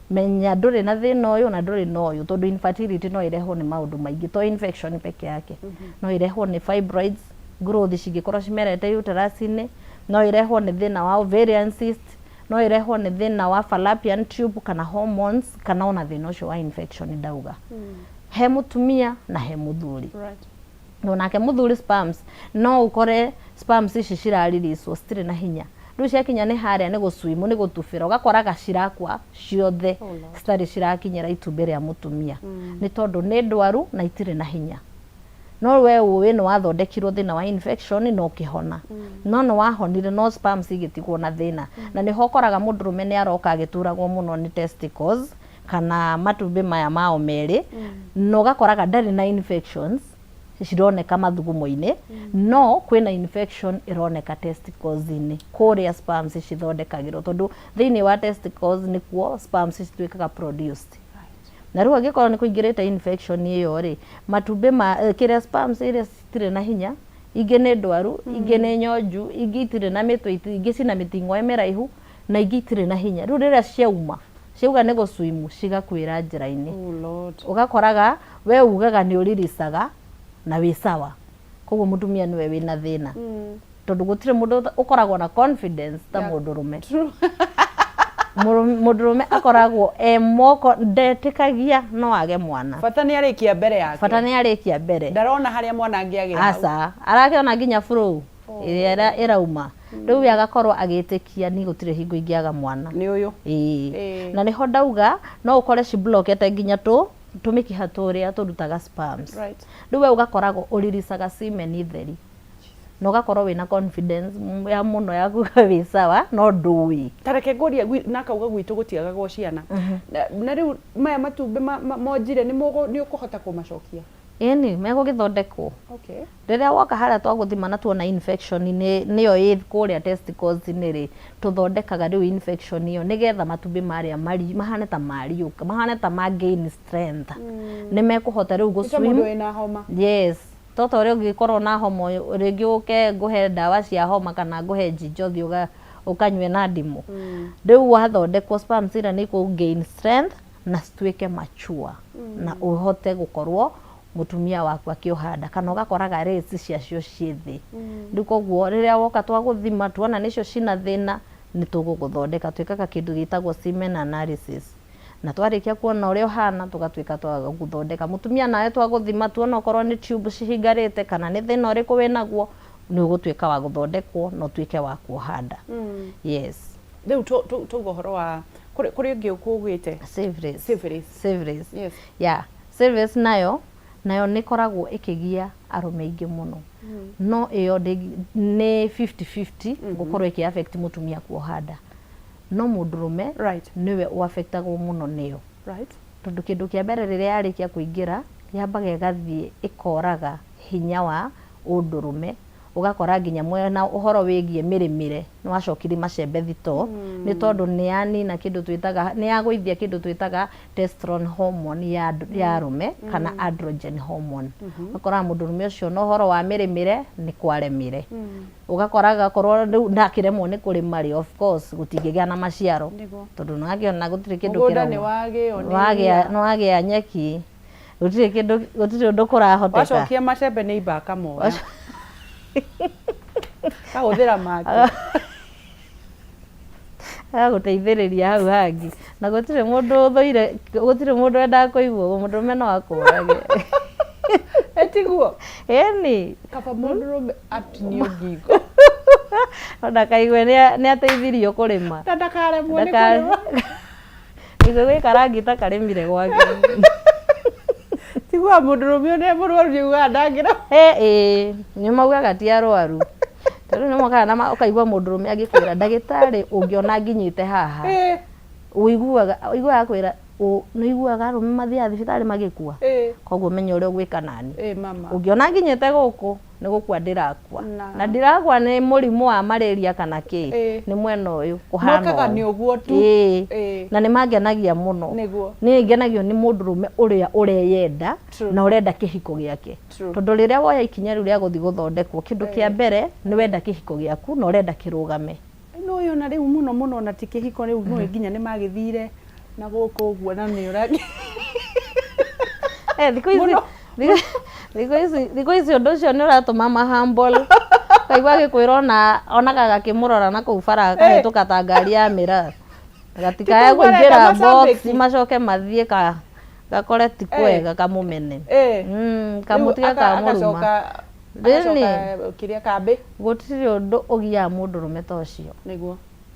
menya ndũrĩ na thĩna ũyũ na ndũrĩ na ũyũ, tondũ infertility no ĩrehwo nĩ maũndũ maingĩ, to infection peke yake. No ĩrehwo nĩ fibroids growth cingĩkorwo cimerete uterus-inĩ, no ĩrehwo nĩ thĩna wa ovarian cyst, no ĩrehwo nĩ thĩna wa fallopian tube kana hormones, kana ona thĩna ũcio wa infection ndauga, he mũtumia na he mũthuri. No nake mũthuri sperms, no ũkore sperms ici ciraririswo citirĩ na hinya. Rĩu ciakinya nĩ harĩa nĩ gũcwimu, nĩ gũtubĩra, ũgakoraga cirakua ciothe, citarĩ cirakinyĩra itumbĩ rĩa mũtumia, nĩ tondũ nĩ ndwaru na itirĩ na hinya. No we ũĩ nĩ wathondekirwo thĩna wa infection na ũkĩhona, no nĩ wahonire, no sperms igĩtigwo na thĩna. Na nĩho ũkoraga mũndũrũme nĩ aroka agĩturagwo mũno nĩ testicles kana matumbĩ maya mao merĩ, na ũgakoraga ndarĩ na infections cironeka mathugumo-inĩ, no kwĩna infection ĩroneka testicles-inĩ kũrĩa sperms cithondekagĩrwo, tondũ thĩinĩ wa testicles nĩkuo sperms cituĩkaga produced. Na rĩu angĩkorwo nĩ kũingĩrĩte infection ĩyo rĩ, matumbĩ ma kĩrĩa sperms iria citirĩ na hinya, ingĩ nĩ ndwaru, ingĩ nĩ nyonju, ingĩ itirĩ na mĩtwe, ingĩ cina mĩting'oe mĩraihu, na ingĩ itirĩ na hinya. Rĩu rĩrĩa ciauma, ciauga nĩ gũcwimu, cigakuĩra njĩra-inĩ. Oh Lord. Ũgakoraga we ugaga nĩ ũriricaga na wĩ sawa, koguo mũtumia nĩwe wĩna thĩna. Tondũ gũtirĩ mũndũ ũkoragwo na confidence ta mũndũrũme. Mũndũrũme akoragwo e moko, ndetĩkagia no age mwana. Bata nĩ arĩkia mbere yake. Bata nĩ arĩkia mbere. Ndarona harĩa mwana angĩagĩra hau. Aca, arakĩona nginya flow ĩrĩa ĩrauma. Rĩu we agakorwo agĩtĩkia ni gũtirĩ hingo ingĩaga mwana. Nĩ ũyũ. Ĩĩ. Ĩĩ. Na nĩho ndauga no ũkore ciblokete nginya tũmĩkiha tũrĩa tũrutaga sperms. Rĩu we ũgakoragwo ũriricaga semen theri. Na ũgakorwo wĩna confidence ya mũno ya kuga wĩ sawa no ndũĩ. Ta reke ngũrie na kauga gwitũ gũtiagagwo ciana. Na rĩu maya matumbĩ monjire nĩ ũkũhota kũmacokia? Ĩni, megũgĩthondekwo. Okay. Rĩrĩa woka harĩa twagũthima na tuona infection nĩyo ĩ kũrĩa testicles-inĩ rĩ, tũthondekaga rĩu infection ĩyo nĩgetha matumbĩ marĩa mahane ta mariũka, mahane ta ma gain strength. Nĩ mekũhota rĩu Nĩ ta gũ swim. mũndũ wĩna homa. Yes. To ta ũrĩa ũngĩkorwo na homa rĩngĩ ũke ngũhe ndawa cia homa kana ngũhe ginger ũthiĩ ũkanyue na ndimũ. Rĩu wathondekwo sperms iria nĩ ikũ gain strength na cituĩke mature na ũhote gũkorwo mũtumia waku akĩoha nda kana ũgakoraga rates ciacio ciĩ thĩ. Rĩu koguo rĩrĩa woka twagũthima tuona nĩcio cina thĩna nĩ tũgũgũthondeka. Twĩkaga kĩndũ gĩtagwo semen analysis. Na twarĩkia kuona ũrĩa ũhana tũgatuĩka twa gũthondeka. Mũtumia nawe twagũthima tuona okorwo nĩ tube cihingarĩte kana nĩ thĩna ũrĩkũ wĩnaguo nĩ ũgũtuĩka wa gũthondekwo na ũtuĩke wa kuoha nda. Yes. Rĩu tauga ũhoro wa kũrĩ ũngĩ ũkũgĩte Syphilis. Syphilis. Syphilis. Yes. Yeah. Syphilis nayo nĩ ĩkoragwo ĩkĩgia arũme aingĩ mũno. No ĩyo nĩ 50-50 gũkorwo ĩkĩ affect mũtumia kuoha nda. No mũndũrũme nĩwe ũaffectagwo mũno nĩyo. Tondũ kĩndũ kĩa mbere rĩrĩa yarĩkia kũingĩra yambaga ĩgathiĩ ĩkoraga hinya wa ũndũrũme, ũgakora nginya mwena ũhoro wĩgiĩ mĩrĩmĩre nĩ wacokire macembe thitoo, nĩ tondũ nĩ yanina kĩndũ twĩtaga, nĩ yagũithia kĩndũ twĩtaga testosterone hormone ya arũme kana androgen hormone. Ũgakoraga mũndũrũme ũcio na ũhoro wa mĩrĩmĩre nĩ kwaremire. Ũgakora agakorwo rĩu ndakĩremwo nĩ kũrĩma rĩ, of course gũtingĩgĩa na maciaro. Tondũ nĩ wakĩona gũtirĩ kĩndũ Mũgũnda nĩ kĩrauma. wagĩo nĩ ria. Nĩ wagĩa nyeki, gũtirĩ kĩndũ, gũtirĩ ũndũ kũrahoteka. Wacokia macembe nĩ imba akamoya. Kahũthĩra make. Agagũteithĩrĩria hau hangĩ. Na gũtirĩ mũndũ ũthũire, gũtirĩ mũndũ wendaga kũigua ũguo, mũndũrũme no akũrage. Etiguo? Ĩni. Kaba mũndũrũme atinio ngingo. Ndakaigue nĩ ateithirio kũrĩma. Na ndakaremwo nĩ kũrĩma. Nĩguo gwĩ karangita karĩmire gwake. Tiguaga mũndũrũme ũrĩa mũrwaru nĩ augaga ndangĩrema. Ĩĩ, nĩ maugaga ti arwaru. Tondũ nĩ mokaga na ũkaigua mũndũrũme agĩkwĩra ndagĩtarĩ ũngĩona nginyĩte haha. Ũiguaga akwĩra nĩ ũiguaga arũme mathiaga thibitarĩ magĩkua. Koguo menya ũrĩa ũgwĩka nani. Ũngĩona nginyĩte gũkũ nĩ gũkua ndĩrakua. Na ndirakua nĩ mũrimũ wa malaria kana kĩ, nĩ mwena ũyũ kũhana Mokaga ũũ. nĩ ũguo tu. Ĩĩ. Na nĩ mangenagia mũno. Niĩ ngenagio nĩ mũndũrũme ũrĩa ũreyenda na ũrenda kĩhiko gĩake. Tondũ rĩrĩa woya ikinya rĩu rĩa gũthiĩ gũthondekwo, kĩndũ kĩa mbere nĩ wenda kĩhiko gĩaku na ũrenda kĩrũgame. No ũyũ ona rĩu mũno mũno ona ti kĩhiko rĩu nĩũĩ nginya nĩ magĩthire na gũkũ ũguo na nĩ ũra Thikũ ici thikũ ici ũndũ ũcio nĩ ũratũma ma humble. Kaigua agĩkwĩra ona onaga gakĩmũrora na kũu bara gakahĩtũka ta ngari ya mĩraa. Gatikae Ti kũu mareka kũingĩra box macambĩki. macoke mathiĩ gakore ti kwega kamũmene. Kamũtige kamũruma. Agacoka kĩrĩa kambĩ. Gũtirĩ ũndũ ũgiaga mũndũrũme ta ũcio. Nĩguo.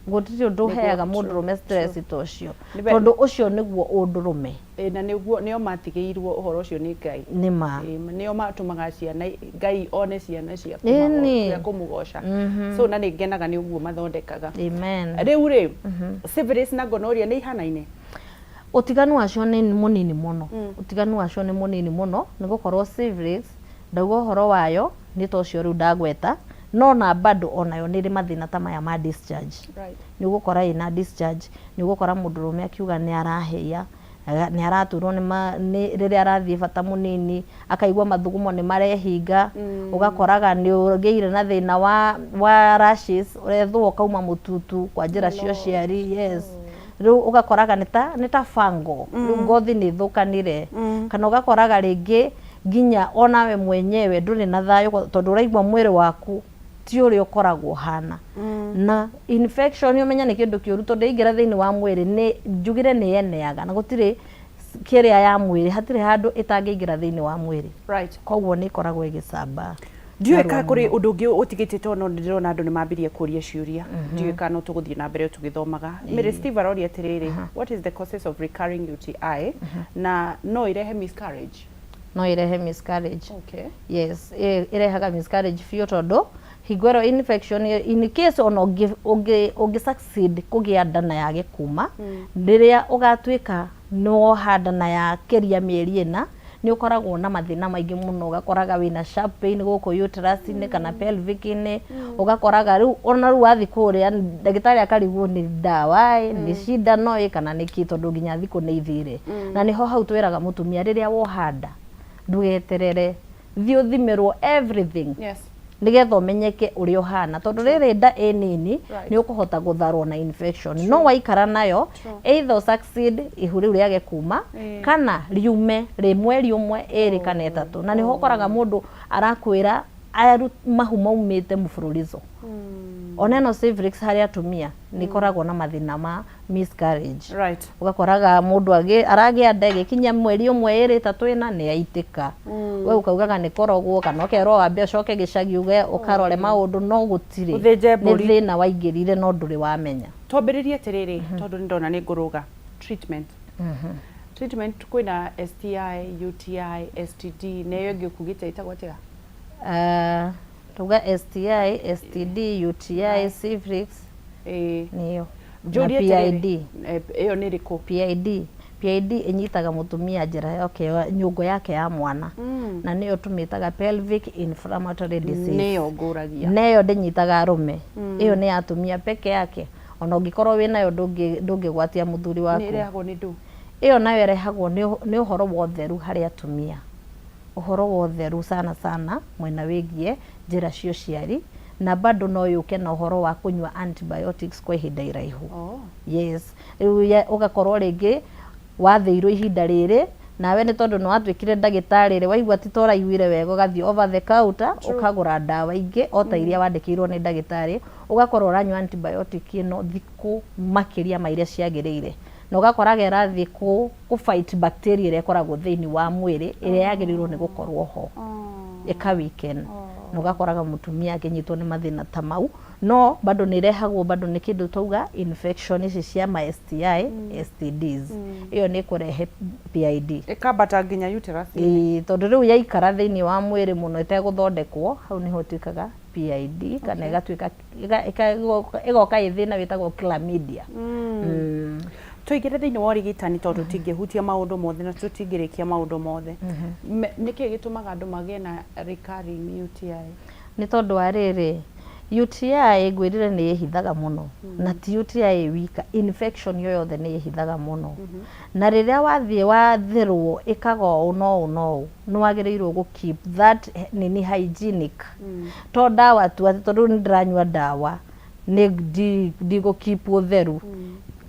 Gũtirĩ ũndũ ũheaga mũndũrũme stress ta ũcio. Tondũ ũcio nĩguo ũndũrũme. Na nĩguo nĩo matigĩirwo ũhoro ũcio nĩ Ngai. Nĩ ma. Nĩo matũmaga ciana Ngai one ciana cia kũmũgoca. So na nĩ ngenaga nĩ ũguo mathondekaga. Amen. Rĩu rĩ, syphilis na gonorrhea nĩ ihanaine? Ũtiganu wacio nĩ mũnini mũno. Ũtiganu wacio nĩ mũnini mũno nĩ gũkorwo syphilis ndauga ũhoro wayo nĩ ta ũcio rĩu ndagweta, no na bado onayo nĩ ĩrĩ mathĩna ta maya ma discharge. Nĩ ũgũkora ĩna discharge, nĩ ũgũkora mũndũrũme akiuga nĩ arahĩa, Nĩ araturwo nĩ nĩ rĩrĩa arathiĩ bata mũnini, akaigua mathugumo nĩ marehinga, ũgakoraga nĩ ũgĩire na thĩna wa rashes, ũrethũa ũkauma mũtutu kwa njĩra cia ũciari, yes. Rĩu ũgakoraga nĩ ta fungal, rĩu ngothi nĩ ĩthũkanire. Kana ũgakoraga rĩngĩ nginya onawe mwenyewe ndũrĩ na thayũ tondũ ũraigua mwĩrĩ waku ti ũrĩa ũkoragwo ũhana. Na infection, ũmenye nĩ kĩndũ kĩũru tondũ yaingĩra thĩinĩ wa mwĩrĩ, nĩ njugire nĩ yeneaga na gũtirĩ kĩrĩa ya mwĩrĩ, hatirĩ handũ ĩtangĩingĩra thĩinĩ wa mwĩrĩ. Koguo nĩ ĩkoragwo ĩgĩcamba Ndiũĩ narua kana kũrĩ mũno. Ũndũ ũngĩ ũtigĩtie, tondũ no ndĩrona andũ nĩ mambirie kũria ciũria. Ndiũĩ kana no tũgũthiĩ na mbere tũgĩthomaga. Mary Steve aroria atĩrĩrĩ, what is the causes of recurring UTI, na no irehe miscarriage? No ĩrehe miscarriage. Yes, ĩrehaga miscarriage biũ tondũ hingo ĩro infection, in case ona ũngĩ succeed kũgĩa nda na yage kuma, rĩrĩa ũgatuĩka nĩ woha nda na yakĩria mĩeri 4, nĩ ũkoragwo na mathĩna maingĩ mũno. Ũgakoraga wĩna sharp pain gũkũ uterus-inĩ kana pelvic-inĩ. Ũgakoraga rĩu ona rĩu wathiĩ kũrĩa ndagĩtarĩ akarigwo nĩ ndawa ĩ, nĩ cindano ĩ, kana nĩ kĩ, tondũ nginya thikũ nĩ ithire. Na nĩho hau twĩraga mũtumia, rĩrĩa woha nda, ndũgeterere, thiĩ ũthimĩrwo everything nĩgetha ũmenyeke ũrĩa ũhana, tondũ rĩrĩ nda ĩ nini, nĩ ũkũhota gũtharwo na infection. No waikara nayo, either succeed ihu rĩu rĩage kuma kana riume rĩ mweri 1, 2 kana 3. Na nĩho ũkoraga mũndũ arakwĩra mahu maumĩte mũbũrũrizo. Ona ĩno cervix harĩ atumia nĩ ĩkoragwo na mathĩna ma miscarriage. Ũgakoraga mũndũ aragĩa nda, ĩgĩkinya mweri 1, 2, 3, 4, nĩ yaitĩka. We ũkaugaga nĩ korogwo, kana ũkerwo wambe ũcoke gĩcagi uge ũkarore maũndũ, no gũtirĩ. Ũthĩnje Nĩ mbũri. thĩna waingĩrire no ndũrĩ wamenya. Twambĩrĩrie atĩrĩrĩ, tondũ nĩ ndona nĩ ngũrũga treatment. Treatment, kwĩna STI, UTI, STD, na ĩyo ĩngĩ ũkugĩte ĩtagwo atĩa? Tuga STI, STD, UTI, syphilis, nĩyo na Njũrie atĩrĩrĩ, PID. Ĩyo nĩ ĩrĩkũ? PID ĩnyitaga mũtumia njĩra yake nyũngũ yake ya mwana, na nĩyo tũmĩtaga pelvic inflammatory disease. Nĩyo ngũragia. Neyo ndĩnyitaga arũme. Ĩyo nĩ ya atumia peke yake. Ona ũngĩkorwo wĩnayo, ndũngĩgwatia mũthuri Nĩ waku. ĩrehagwo nĩ ndũ? Ĩyo nayo ĩrehagwo nĩ ũhoro wa ũtheru harĩ atumia, ũhoro wa ũtheru sana sana mwena wĩgiĩ njĩra cia ũciari, na bado no yũke na ũhoro wa kũnyua antibiotics kwa ihinda iraihu. Yes, rĩu ũgakorwo rĩngĩ wathĩirwo ihinda rĩrĩ, nawe nĩ tondũ nĩ watuĩkire ndagĩtarĩ rĩ, waigua ti ta ũraiguire wega, ũgathiĩ over the counter ũkagũra ndawa ingĩ o ta iria wandĩkĩirwo nĩ ndagĩtarĩ, ũgakorwo ũranyua antibiotic ĩno thikũ makĩria ma iria ciagĩrĩire, na ũgakoraga ĩrathiĩ kũ fight bacteria ĩrĩa ĩkoragwo thĩinĩ wa mwĩrĩ ĩrĩa yagĩrĩirwo nĩ gũkorwo ho, ĩka weaken, na ũgakoraga mũtumia akĩnyitwo nĩ mathĩna ta mau. No bado nĩ ĩrehagwo bado nĩ kĩndũ twauga infection ici cia ma STI, STDs. Ĩyo nĩ ĩkũrehe PID. Ĩkambata nginya uterus. Ĩĩ, tondũ rĩu yaikara thĩinĩ wa mwĩrĩ mũno ĩtegũthondekwo, hau nĩho ĩtuĩkaga PID kana ĩgatuĩka ĩgoka ĩ thĩna wĩtagwo chlamydia. Tũingĩre thĩinĩ wa ũrigitani, tondũ tũtingĩhutia maũndũ mothe na tũtingĩrĩkia maũndũ mothe. Nĩkĩ gĩtũmaga andũ magĩe na recurring UTI? Nĩ tondũ wa rĩrĩ, UTI ngwĩrire nĩ ĩhithaga mũno, na ti UTI ĩ wika, infection yo yothe nĩ ĩhithaga mũno. Na rĩrĩa wathiĩ wathĩrwo ĩkaga ũũ no ũũ no ũũ, nĩ wagĩrĩirwo gũ keep that nini hygienic. To ndawa tu atĩ tondũ nĩ ndĩranyua ndawa nĩ ndigũ keep ũtheru,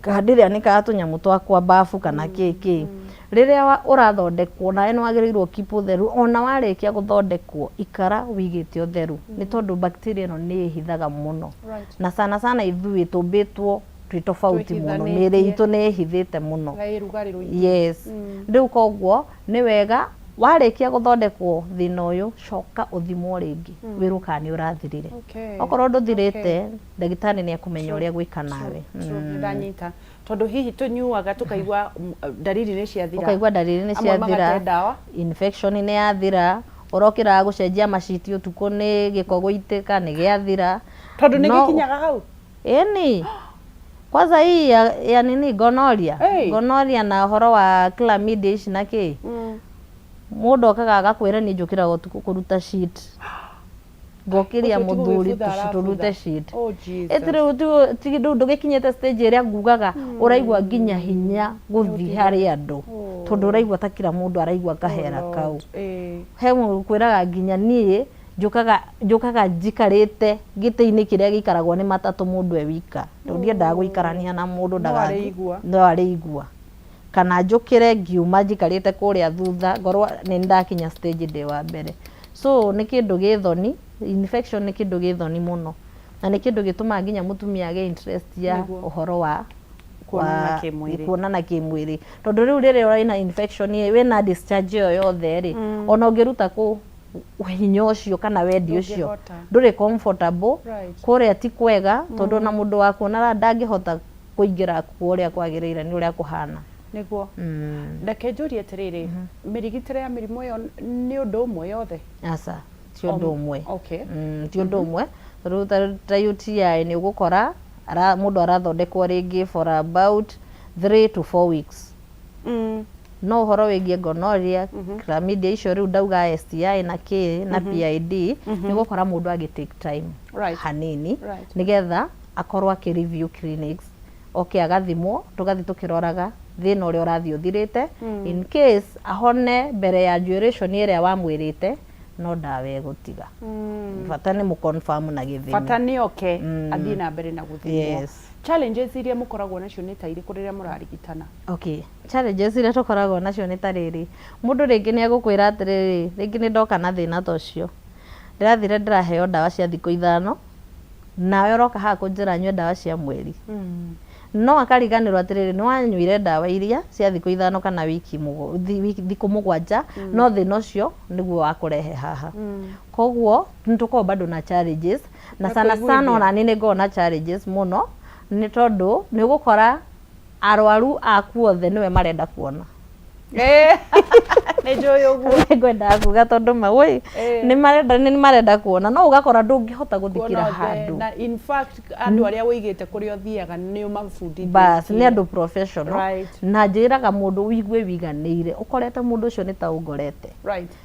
kana ndĩrĩanĩkaga tũnyamũ twakwa bafu kana kĩ kĩ. Rĩrĩa ũrathondekwo, nawe nĩ wagĩrĩirwo keep ũtheru. Ona warĩkia gũthondekwo, ikara wĩigĩte ũtheru, nĩ tondũ bacteria ĩno nĩ ĩhithaga mũno. Na sana sana ithuĩ tũmbĩtwo twĩ tofauti mũno, mĩĩrĩ Twĩhithanĩtie. itũ nĩ ĩhithĩte mũno. Na ĩ rugarĩ rũingĩ. Yes. Rĩu koguo nĩ wega warĩkia gũthondekwo thĩna ũyũ, coka ũthimwo rĩngĩ, wĩrwo kana nĩ ũrathirire. Okorwo ndũthirĩte, ndagĩtarĩ nĩ ekũmenya ũrĩa gwĩka nawe. True, nĩ ndanyita, tondũ hihi tũnyuaga tũkaigua ndariri nĩ ciathira. Ũkaigua ndariri nĩ Amwe ciathira. magate ndawa. Infection nĩ yathira, ũrokĩraga gũcenjia maciti ũtukũ nĩ gĩko gũitĩka, nĩ gĩathira. Tondũ nĩ gĩkinyaga hau. Ĩni, kwanza hii ya nini, gonorrhea. Hey. Gonorrhea na ũhoro wa chlamydia ici na kĩ, mũndũ okaga agakwĩra, "Niĩ njũkĩraga ũtukũ kũruta shit." Ngokĩria Ũcio ti mũthuri gũgĩbutha arabutha. tũrute shit. Oh, Jesus. Ĩtĩ rĩu ti rĩu ndũgĩkinyĩte stage ĩrĩa ngugaga ũraigua nginya hinya gũthiĩ harĩ andũ, tondũ ũraigua ta kila mũndũ araigua kahera kau. He mũndũ kwĩraga nginya niĩ njũkaga njikarĩte gĩtĩ-inĩ kĩrĩa gĩikaragwo nĩ matatũ mũndũ e wika, tondũ ndiendaga gũikarania na mũndũ. No arĩigua. No arĩigua, kana njũkĩre ngiuma njikarĩte kũrĩa thutha, ngorwo nĩ ndakinya stage ndĩ wa mbere. So nĩ kĩndũ gĩ thoni, infection nĩ kĩndũ gĩ thoni mũno, na nĩ kĩndũ gĩtũmaga nginya mũtumia agĩe interest ya ũhoro wa Kuonana kĩmwĩrĩ. Kuonana kĩmwĩrĩ, tondũ rĩu rĩrĩa wĩna infection ĩ, wĩna discharge ĩyo yothe rĩ, ona ũngĩruta kũ hinya ũcio kana wendi ũcio, Ndũngĩhota. Ndũrĩ comfortable. Kũrĩa ti kwega, tondũ ona mũndũ wa kuonana ndangĩhota kũingĩra kuo ũrĩa kwagĩrĩire nĩ ũrĩa kũhana. Nĩguo. Reke njũrie atĩrĩrĩ, mĩrigitĩre ya mĩrimũ ĩyo nĩ ũndũ ũmwe yothe? Aca, ti ũndũ ũmwe. Ti ũndũ ũmwe. Rĩu ta UTI nĩ ũgũkora mũndũ arathondekwo rĩngĩ for about 3 to 4 weeks. No ũhoro wĩgiĩ gonorrhea, chlamydia, icio rĩu ndauga STI na K na PID, nĩ ũgũkora mũndũ agĩ take time hanini nĩgetha akorwo akĩ review clinics, oke agathimwo, tũgathiĩ tũkĩroraga thĩna ũrĩa ũrathiĩ ũthirĩte. In case ahone mbere ya duration ĩrĩa wamwĩrĩte, no ndawa ĩgũtiga. Bata nĩ mũconfirm na gĩthimi. Bata nĩ oke athiĩ na mbere na gũthimwo. Yes. Challenges iria mũkoragwo nacio nĩ ta irĩkũ rĩrĩa mũrarigitana? Okay, challenges iria tũkoragwo nacio nĩ ta rĩrĩ, mũndũ rĩngĩ nĩ egũkwĩra atĩrĩrĩ, rĩngĩ nĩ ndoka na thĩna ta ũcio, ndĩrathire ndĩraheo ndawa cia thikũ 5, nawe ũroka haha kũnjĩra nyue ndawa cia mweri. No akariganĩrwo atĩrĩrĩ, nĩ wanyuire ndawa iria cia thikũ 5 kana wiki thikũ 7, no thĩna ũcio nĩguo wakũrehe haha. Koguo nĩ tũkoragwo bado na challenges na Na sana sana kũiguithia. Ona niĩ nĩ ngoragwo na challenges mũno, nĩ tondũ nĩ ũgũkora arwaru aku othe nĩwe marenda kuona. Nĩ njũĩ ũguo. Ngwendaga kuga tondũ mawoi nĩ marenda kuona, no ũgakora ndũngĩhota gũthikĩra Kuona othe, handũ. Na in fact andũ arĩa wũigĩte kũrĩa ũthiaga nĩ ũmabundithĩtie. Bas, nĩ andũ professional. Na njĩraga mũndũ ũigue wiganĩire ũkorete mũndũ ũcio nĩ ta ũngorete,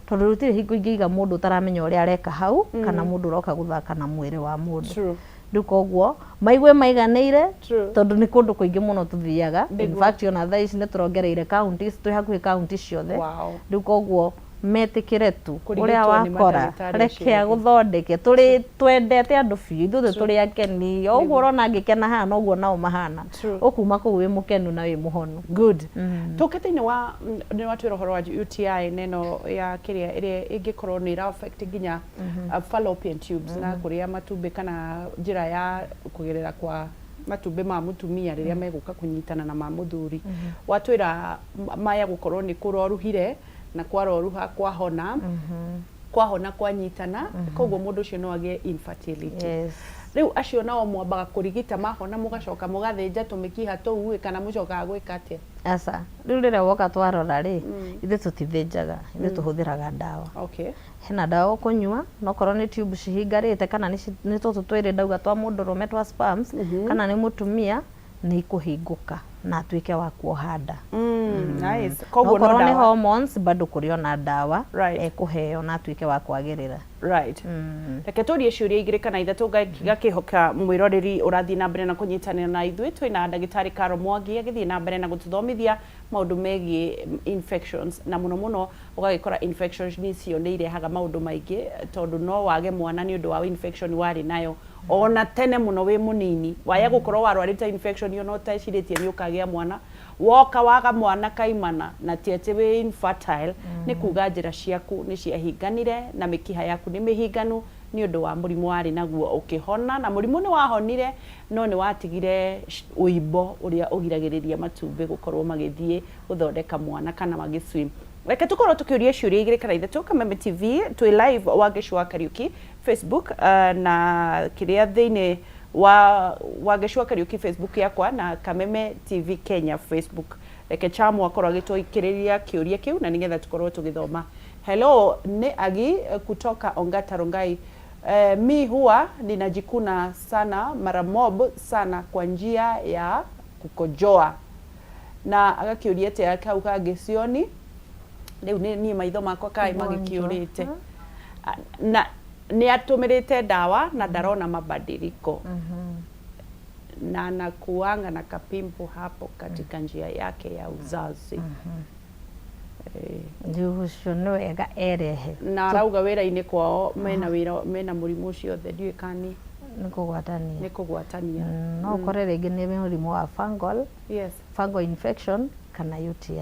tondũ rũtirĩ hingo ingĩiga mũndũ ũtaramenya ũrĩa areka hau, kana mũndũ ũroka gũthaka na mwĩrĩ wa mũndũ. Rĩu koguo maigue maiganĩire, tondũ nĩ kũndũ kũingĩ mũno tũthiaga. In fact, ona thaa ici nĩ tũrongereire counties, twĩ hakuhĩ county ciothe. Rĩu koguo metĩkĩre tu ũrĩa Kũrigitwo nĩ wakora, mandagĩtarĩ reke acio angĩ. Agũthondeke. Tũrĩ twendete andũ biũ ithuothe, tũrĩ akeni. O ũguo ũrona ngĩkena haha, noguo nao mahana. Ũkuma kũu wĩ mũkenu na wĩ mũhonu. Good. Tũke thĩinĩ wa nĩ watwĩra ũhoro wa UTI na ĩno ya kĩrĩa ĩrĩa ĩngĩkorwo nĩ ĩra affect nginya fallopian tubes na kũrĩa matumbĩ kana njĩra ya kũgerera kwa matumbĩ ma mũtumia rĩrĩa megũka kũnyitana na ma mũthuri. Watwĩra maya gũkorwo nĩ kũroruhire na kwaroruha kwahona, kwahona kwanyitana, koguo mũndũ ũcio no agĩe infertility. Rĩu acio nao mwambaga kũrigita mahona, mũgacoka mũgathĩnja tũmĩkiha tũu ĩ, kana mũcokaga gwĩka atĩa? Aca, rĩu rĩrĩa woka twarora rĩ, ithuĩ tũtithĩnjaga, ithuĩ tũhũthĩraga ndawa. Hena ndawa ũkũnyua, nokorwo nĩ tube cihingarĩte kana nĩ tũtũ twĩrĩ ndauga twa mũndũrũme twa sperms, kana nĩ mũtumia, nĩ ikũhingũka na atuĩke wa kuoha nda. Nice. Koguo no Nokorwo nĩ ndawa. hormones, bado kũrĩ ona ndawa ekũheo na atuĩke wa kwagĩrĩra. Right. Reke tũrie ciũria igĩrĩ kana ithatũ, ngakĩhoka mwĩroreri ũrathiĩ na mbere na kũnyitanĩra na ithuĩ. Twĩna ndagĩtarĩ Caro Mwangi agĩthiĩ na mbere na gũtũthomithia maũndũ megiĩ infections, na mũno mũno ũgagĩkora infections icio nĩ irehaga maũndũ maingĩ, tondũ no wage mwana nĩ ũndũ wa infection warĩ nayo ona tene mũno wĩ mũnini. Waya gũkorwo warwarĩte infection ona ũtecirĩtie nĩ ũkagĩa mwana, woka waga mwana kaimana, na ti atĩ wĩ infertile, nĩ kuga njĩra ciaku nĩ ciahinganire na mĩkiha yaku nĩ mĩhinganu nĩ ũndũ wa mũrimũ warĩ naguo ũkĩhona. Na mũrimũ nĩ wahonire, no nĩ watigire ũimbo ũrĩa ũgiragĩrĩria matumbĩ gũkorwo magĩthiĩ gũthondeka mwana kana magĩswim. Reke tũkorwo tũkĩũria ciũria igĩrĩ kana ithatũ. Kameme TV twĩ live, Wangeci wa Kariuki Facebook, na kĩrĩa thĩinĩ wa Wangeci wa Kariuki Facebook yakwa na Kameme TV Kenya Facebook. Reke Chamu akorwo agĩtũikĩrĩria kĩũria kĩu na nĩgetha tũkorwo tũgĩthoma. Hello, nĩ Agi kutoka Ongata Rongai. Mi huwa ninajikuna sana mara mob sana kwa njia ya kukojoa, na agakĩũria atĩa kau kangĩ sioni rĩu nĩ niĩ maitho makwa kaĩ magĩkĩũrĩte. Ah, na Nĩ atũmĩrĩte ndawa na ndarona mabadiliko na anakuanga na kapimpo hapo katika njia yake ya uzazi. Rĩu ũcio nĩ wega erehe. Na arauga wĩra-inĩ kwao mena wĩra mena mũrimũ ũcio othe, ndiũĩ kana nĩ Nĩ kũgwatania. Nĩ kũgwatania. No ũkore rĩngĩ nĩ mũrimũ wa fungal, fungal infection kana UTI.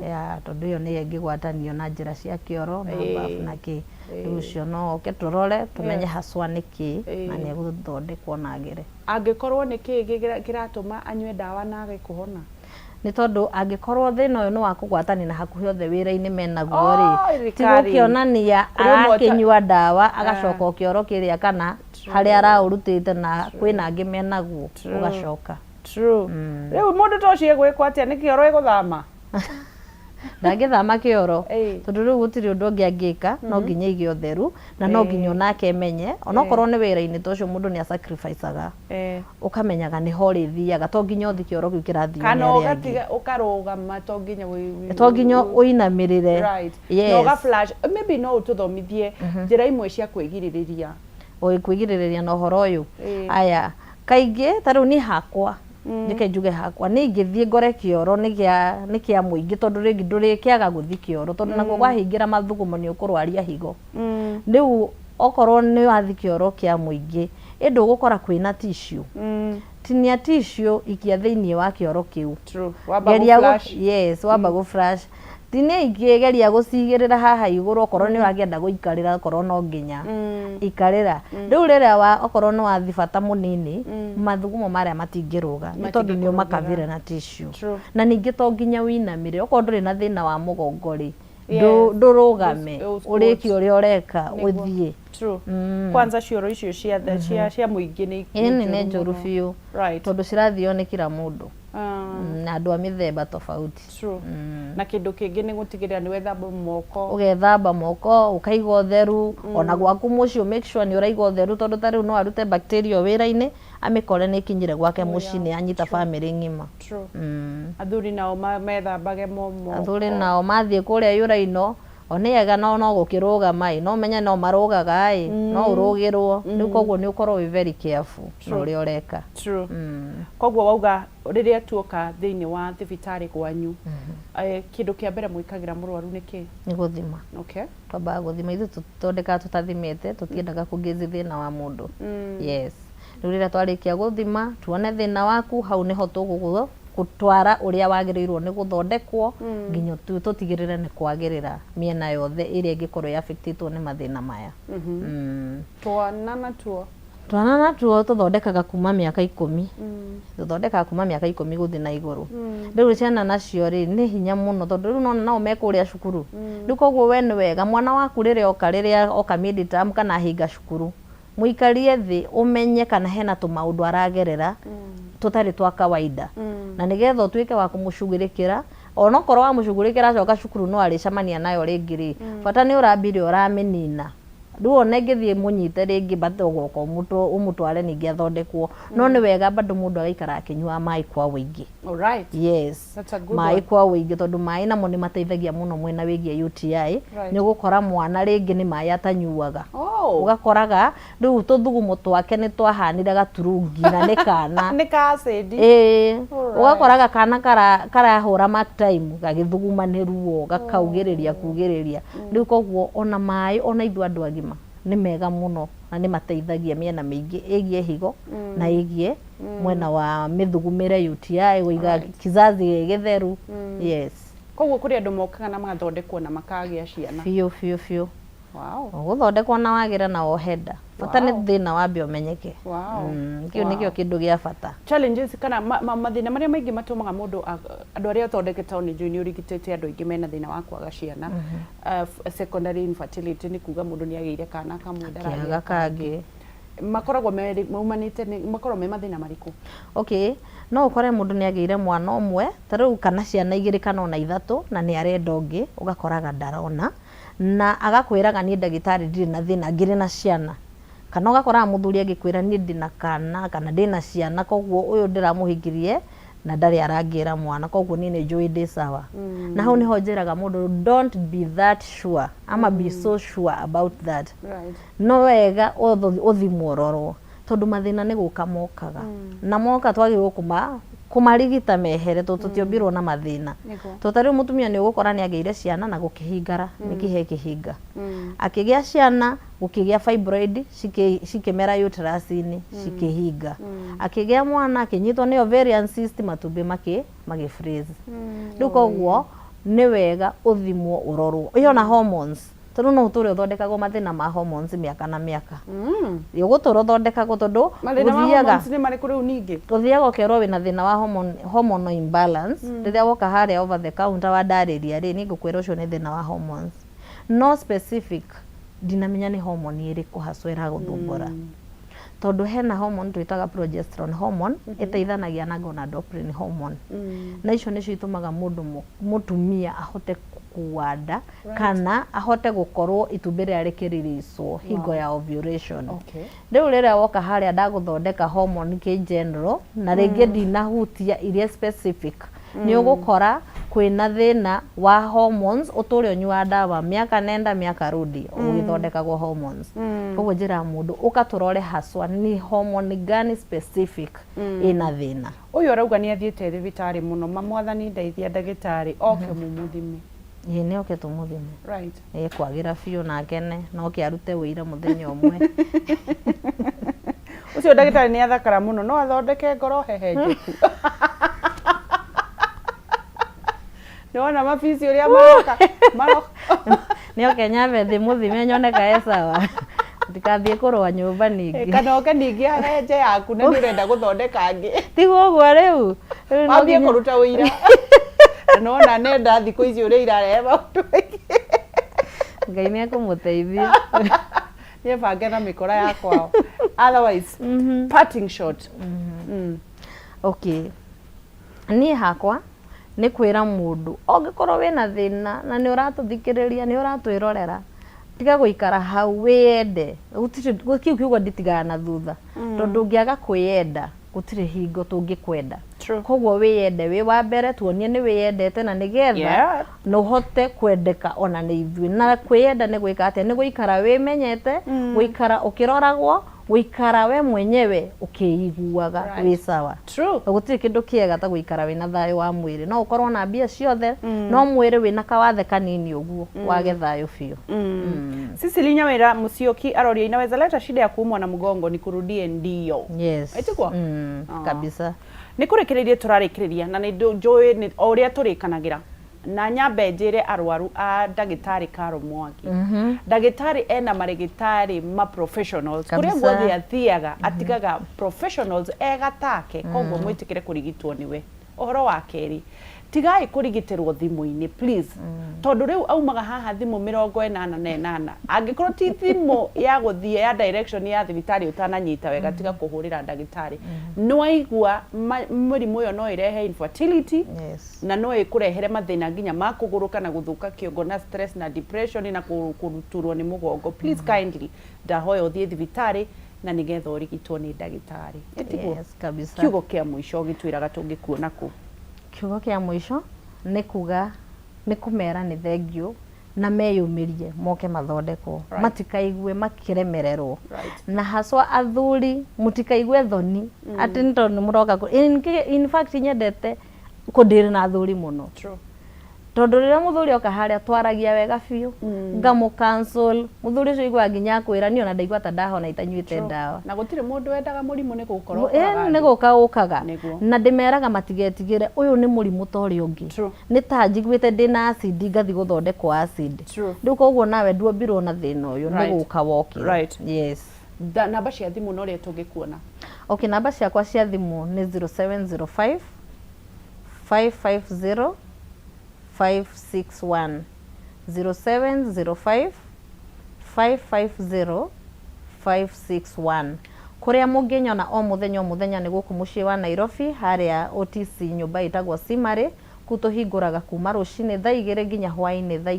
Ya tondũ ĩyo nĩyo ĩngĩgwatanio na njĩra cia kĩoro na bafu na kĩ. Rĩu ũcio no oke tũrore tũmenye haswa nĩ kĩ na nĩ egũthondekwo na agĩre. Angĩkorwo nĩ kĩĩ kĩratũma anyue ndawa na age kũhona? Nĩ tondũ angĩkorwo thĩna ũyũ nĩ wa kũgwatania na hakuhĩ othe wĩra-inĩ menaguo rĩ, Oh, ti recurring. gũkĩonania Kũrĩ ũmwe arakĩnyua ndawa agacoka o kĩoro kĩrĩa kana harĩa araũrutĩte na kwĩna angĩ menaguo ũgacoka. True. Rĩu mũndũ ta ũcio egwĩkwo atĩa? Nĩ kĩoro ĩgũthama? Ndangĩthama kĩoro tondũ rĩu gũtirĩ ũndũ ũngĩ angĩka, no nginya aige ũtheru na no nginya onake emenye onokorwo nĩ wĩra-inĩ ta ũcio mũndũ nĩ asacrificaga, ũkamenyaga nĩho ũrĩthiaga, to nginya ũthi kĩoro kĩu kĩrathiĩ Kana nĩ arĩa angĩ. ũgatiga ũkarũgama, to nginya To nginya ũinamĩrĩre. Right. Na ũga flash. Maybe no ũtũthomithie njĩra imwe cia kwĩgirĩrĩria. Oi, kwĩgirĩrĩria na ũhoro ũyũ? Aya, kaingĩ ta rĩu niĩ hakwa, reke njuge hakwa, niĩ ingĩthiĩ ngore kĩoro nĩ kĩa mũingĩ, tondũ rĩngĩ ndũrĩkĩaga gũthiĩ kĩoro tondũ nakuo kwahingĩra mathugumo nĩ ũkũrwaria higo. Rĩu okorwo nĩ wathiĩ kĩoro kĩa mũingĩ, ĩndĩ ũgũkora kwĩna tissue, tinia tissue ikia thĩinĩ wa kĩoro kĩu. Wamba Geria gũ-flush. Yes, wamba gũ flush tinia ingĩ, geria gũcigĩrĩra haha igũrũ okorwo nĩ ũrakĩenda gũikarĩra, okorwo no nginya ikarĩra. Rĩu rĩrĩa wa okorwo nĩ wathi bata mũnini, mathugumo marĩa matingĩrũga nĩ tondũ nĩ ũmakavire na tissue. Na ningĩ to nginya wĩinamĩrĩre okorwo ndũrĩ na thĩna wa mũgongo rĩ, ndũrũgame ũrĩkie ũrĩa ũreka ũthiĩ. True. Kwanza cioro icio cia mũingĩ nĩ Ĩni nĩ njũru mũno. Biũ tondũ cirathio nĩ kila mũndũ na andũ a mĩthemba tofauti. True. Na kĩndũ kĩngĩ nĩ gũtigĩrĩra nĩ wethamba moko. Ũgethamba moko, ũkaiga ũtheru ona gwaku mũciĩ, make sure nĩ ũraiga ũtheru tondũ ta rĩu no arute bacteria wĩra-inĩ amĩkore nĩ ĩkinyire gwake mũciĩ nĩ anyita bamĩrĩ ng'ima. True. Athuri nao methambage moko. Athuri nao mathiĩ kũrĩa yũraino o nĩ ega no no gũkĩrũgama ĩ, no menye no marũgaga ĩ, no ũrũgĩrwo rĩu, koguo nĩ ũkorwo wĩ very careful na ũrĩa ũreka. True. Koguo wauga rĩrĩa tuoka thĩinĩ wa thibitarĩ gwanyu, kĩndũ kĩa mbere mwĩkagĩra mũrwaru nĩ kĩ? Nĩ gũthima. Twambaga gũthima, ithuĩ tũthondekaga tũtathimĩte, tũtiendaga kũngĩzi thĩna wa mũndũ. Yes, rĩu rĩrĩa twarĩkia gũthima tuone thĩna waku, hau nĩho tũgũgũtwara ũrĩa wagĩrĩirwo nĩ gũthondekwo nginya tũtigĩrĩre nĩ kwagĩrĩra mĩena yothe ĩrĩa ĩngĩkorwo ĩ-affectĩtwo nĩ mathĩna maya. Twana natuo? Twana natuo tũthondekaga kuma mĩaka 10. Tũthondekaga kuma mĩaka 10 gũthiĩ na igũrũ. Rĩu ciana nacio rĩ, nĩ hinya mũno tondũ rĩu nona nao me kũrĩa cukuru. Rĩu koguo we nĩ wega mwana waku rĩrĩa oka mid term kana ahinga cukuru, mũikarie thĩ ũmenye kana hena tũmaũndũ aragerera tũtarĩ twa kawaida, na nĩgetha ũtuĩke wa kũmũcugurĩkĩra. Onokorwo wamũcugurĩkĩra acoka cukuru no arĩcemania nayo rĩngĩ rĩ, bata nĩ ũrambire ũramĩnina. Rĩu ona ĩngĩthiĩ mũnyite rĩngĩ bado ũgoka ũmũtware ningĩ athondekwo. No nĩ wega bado mũndũ agaikara akĩnyuaga maĩ kwa ũingĩ. Yes. That's a good Maĩ one. kwa ũingĩ tondũ maĩ namo nĩ mateithagia mũno mwena wĩgiĩ UTI. Nĩ ũgũkora mwana rĩngĩ nĩ maĩ atanyuaga. Ũgakoraga rĩu tũthugumo twake nĩ twahanire gaturungi na nĩ kana. Nĩ ka acid. Ĩĩ, ũgakoraga kana karahũra mark time gagĩthuguma nĩ ruo, gakaugĩrĩria kugĩrĩria. Rĩu koguo ona maĩ, ona ithuĩ andũ agima, nĩ mega mũno na nĩ mateithagia mĩena mĩingĩ ĩgiĩ higo na ĩgiĩ mwena wa mĩthugumĩre, UTI, gũiga kizazi gĩ gĩtheru. Yes. Koguo kũrĩ andũ mokaga na magathondekwo na makagĩa ciana? Biũ biũ biũ. Ũgũthondekwo na wagĩre na wohe nda, bata nĩ thĩna wambe ũmenyeke. Kĩu nĩkĩo kĩndũ gĩa bata. Challenges kana mathĩna marĩa maingĩ matũmaga mũndũ andũ arĩa ũthondekete, nĩ njũĩ nĩ ũrigitĩte andũ aingĩ mena thĩna wa kwaga ciana. Secondary infertility nĩ kuga mũndũ nĩ agĩire kana kamwe, ndaragĩa kĩaga kangĩ. Makoragwo maumanĩte makoragwo me mathĩna marĩkũ? Okay, no ũkore mũndũ nĩ agĩire mwana ũmwe ta rĩu kana ciana igĩrĩ kana ona ithatũ na nĩ arenda ũngĩ, ũgakoraga ndarona na agakwĩraga, "Niĩ ndagĩtarĩ ndirĩ na thĩna, ngĩrĩ na ciana." Kana ũgakoraga mũthuri agĩkwĩra, "Niĩ ndĩna kana ndĩna ciana, koguo ũyũ ndĩramũhikirie." Na ndarĩ arangĩra mwana, koguo niĩ nĩ njũĩ ndĩ sawa. Na hau nĩho njĩraga mũndũ, don't be that sure ama be so sure about that. No wega ũthimwo ũrorwo, tondũ mathĩna nĩ gũka mokaga, na moka twagĩrĩirwo kũmarigita mehere, tondũ tũtiombirwo na mathĩna. Tondũ ta rĩu mũtumia nĩ ũgũkora nĩ agĩire ciana na gũkĩhingara mĩkiha ĩkĩhinga, akĩgĩa ciana gũkĩgĩa fibroid cikĩmera uterus-inĩ cikĩhinga, akĩgĩa mwana akĩnyitwo nĩ ovarian cyst, matumbĩ makĩ freeze. Rĩu koguo nĩ wega ũthimwo ũrorwo ĩyo na hormones, tondũ no ũtũre ũthondekagwo mathĩna ma hormones mĩaka na mĩaka. Ũgũtũra ũthondekagwo tondũ Mathĩna ma ũthiaga hormones nĩ marĩkũ rĩu ningĩ? Ũthiaga ũkerwo wĩna thĩna wa hormonal imbalance. Rĩrĩa woka harĩa over the counter wandarĩria rĩ, niĩ ngũkwĩra ũcio nĩ thĩna wa hormones, no specific ndinamenya nĩ hormone ĩrĩkũ haswa ĩragũthumbũra, tondũ hena hormone twĩtaga progesterone hormone, ĩteithanagia na gonadotropin hormone, na icio nĩcio itũmaga mũndũ mũtumia ahote gũkua nda kana ahote gũkorwo itumbĩ rĩrĩa rĩkĩriricwo hingo ya ovulation. Rĩu rĩrĩa woka harĩa ndagũthondeka hormone kĩ general na rĩngĩ ndinahutia iria specific, nĩ ũgũkora kwĩna thĩna wa hormones, ũtũre ũnyuaga ndawa mĩaka nenda mĩaka rudi ũgĩthondekagwo hormones. Koguo njĩraga mũndũ ũka tũrore haswa nĩ hormone gani specific ĩna thĩna. Ũyũ arauga nĩ athiĩte thibitarĩ mũno, ma mwathani ndeithia, ndagĩtarĩ oke mũmũthime. Ĩĩ, nĩ oke tũmũthime. Ĩ kwagĩra biũ na akene na oke arute wĩira mũthenya ũmwe. Ũcio ndagĩtarĩ nĩ athakara mũno, no athondeke ngoro hehenjeku. Nĩ wona mabici ũrĩa maroka maroka. Nĩ oke nyambe thĩ mũthime nyone ka e sawa, ndikathiĩ kũrũa nyũmba ningĩ. Kana oke ningĩ ahehenje yaku na nĩ ũrenda gũthondeka angĩ. Tiguo ũguo rĩu. Rĩu no wambie kũruta ũira, na nĩwona nenda thikũ ici ũrĩa irarehe maũndũ maingĩ. Ngai nĩ ekũmũteithia. Nĩebange na mĩkora ya kwao. Otherwise, parting shot. Okay, niĩ hakwa nĩ kwĩra mũndũ ũngĩkorwo wĩna thĩna na nĩ ũratũthikĩrĩria, nĩ ũratwĩrorera, tiga gũikara hau, wĩyende. Gũtirĩ kĩu kiugo nditigaga na thutha, tondũ ũngĩaga kwĩyenda gũtirĩ hingo tũngĩkwenda. Koguo wĩyende wĩ wa mbere, tuonie nĩ wĩyendete na nĩgetha na ũhote kwendeka ona nĩ ithuĩ. Na kwĩyenda nĩ gwĩka atĩa? Nĩ gũikara wĩmenyete, gũikara ũkĩroragwo, gũikara we mwenyewe ũkĩiguaga wĩ sawa. Na gũtirĩ kĩndũ kĩega ta gũikara wĩna thayũ wa mwĩrĩ. No ũkorwo na mbia ciothe, no mwĩrĩ wĩna kawathe kanini ũguo, wage thayũ biũ. Cecily Nyawira Musyoki aroria, inaweza leta shida ya kuumwa na mgongo? Nikurudie ndio. Yes. Ĩtiguo? Mm, kabisa. Nĩ kũrĩkĩrĩria tũrarĩkĩrĩria na nĩ njũĩ nĩ o ũrĩa tũrĩkanagĩra, na nyambe njĩre arwaru a ndagĩtarĩ Caro Mwangi, ndagĩtarĩ ena marĩgĩtarĩ ma professionals kũrĩa guothe athiaga, atigaga professionals ega take, koguo mwĩtĩkĩre kũrigitwo nĩwe. Ũhoro wa kerĩ, tigai kũrigitĩrwo thimũ-inĩ please, tondũ rĩu aumaga haha thimũ 88 angĩkorwo ti thimũ ya gũthiĩ ya direction ya thibitarĩ ũtananyita wega, tiga kũhũrĩra ndagĩtarĩ. Nĩ waigua mĩrimũ ĩyo no ĩrehe infertility na no ĩkũrehere mathĩna nginya ma kũgũrũka na gũthũka kĩongo na stress na depression na kũturwo nĩ mũgongo. Please, kindly, ndahoya ũthiĩ thibitarĩ na nĩgetha ũrigitwo nĩ ndagĩtarĩ. Ĩtiguo? Yes, kabisa. Kiugo kĩa mũico gĩtwĩraga tũngĩkuona kũ? Kiugo kĩa mũico nĩ kuga nĩ kũmera nĩ thengiũ na meyũmĩrie moke mathondekwo, matikaigue makĩremererwo, na haswa athuri mũtikaigue thoni atĩ nĩ tondũ nĩ mũroka in fact nyendete kũndĩrĩ na athuri mũno, tondũ rĩrĩa mũthuri oka harĩa twaragia wega biũ, ngamũ cancel mũthuri ũcio, iguaga nginya akwĩra niĩ ona ndaigua ta ndahona itanyuĩte ndawa. Na gũtirĩ mũndũ wendaga mũrimũ, nĩ gũkorwo nĩ gũka ũkaga. Na ndĩmeraga matigetigĩre, ũyũ nĩ mũrimũ ta ũrĩa ũngĩ. Nĩ ta njiguĩte ndĩna acid ngathiĩ gũthondekwo acid. Rĩu koguo nawe nduombirwo na thĩna ũyũ, nĩ gũka wokire. Yes. Namba cia thimũ na ũrĩa tũngĩkuona. Okay, namba ciakwa cia thimũ nĩ 0705 550 561, 0705 550 561. Kũrĩa mũngĩnyona o mũthenya o mũthenya nĩ gũkũ mũciĩ wa Nairobi, harĩa OTC nyũmba ĩtagwo Simarĩ. Kũu tũhingũraga kuma rũcinĩ thaa 2 nginya hwaĩ-inĩ thaa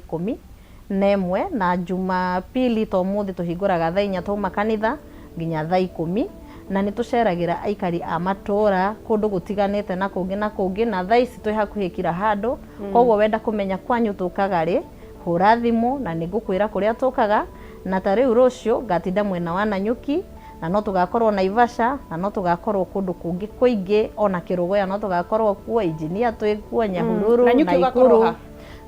11, na Jumapili ta ũmũthĩ tũhingũraga thaa 4 twauma kanitha nginya thaa 10. Na nĩ tũceragĩra aikari a matũra kũndũ gũtiganĩte na kũngĩ na kũngĩ, na thaa ici twĩ hakuhĩ kila handũ. Koguo wenda kũmenya kwanyu tũkaga rĩ, hũra thimũ na nĩ ngũkwĩra kũrĩa tũkaga. Na ta rĩu rũciũ ngatinda mwena wa Nanyuki, na no tũgakorwo Naivasha, na no tũgakorwo kũndũ kũngĩ kũingĩ, ona Kĩrũgũya no tũgakorwo kuo, Engineer twĩ kuo, Nyahururu, Nanyuki ũgakorwo Naikuru. ha?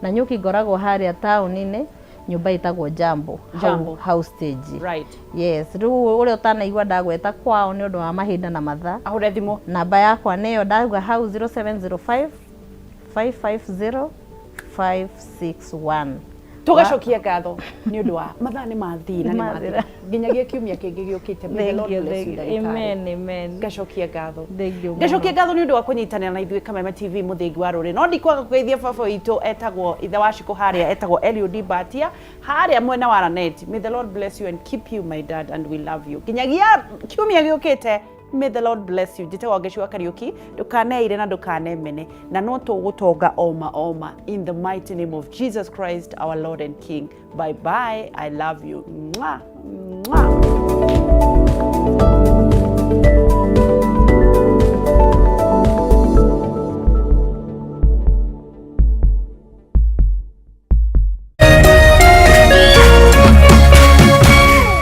Nanyuki ngoragwo harĩa taũni-inĩ, nyũmba ĩtagwo Jambo, Jambo. Hau stage. Right. Yes, rĩu ũrĩa ũtanaigua ndagweta kwao nĩ ũndũ wa mahinda na mathaa, ahũre thimũ. Namba yakwa nĩyo ndauga hau, 0705 550 561. Tũgacokia ngatho nĩ ũndũ wa mathaa nĩ mathiĩ na nĩ Nĩ mathira nginyagia kiumia kĩngĩ gĩũkĩte. May the Thank Lord you, bless you, thank you. ndagĩtarĩ. Amen, amen. Ngacokia ngatho. Thank you mũno. Ngacokia ngatho nĩ ũndũ wa kũnyitanĩra na ithuĩ Kameme TV mũthingi wa rũrĩ. No ndikwaga kũgeithia baba witũ etagwo ithe wa Shiko harĩa etagwo Eliud Mbatia harĩa mwena wa Lanet. May the Lord bless you and keep you, my dad, and we love you. Nginyagia kiumia gĩũkĩte, may the Lord bless you. Njĩtagwo Ngeci wa Kariũki. Ndũkaneire na ndũkanemene, na no tũgũtonga oma oma, in the mighty name of Jesus Christ, our Lord and King. Bye bye, I love you. Mwah, mwah.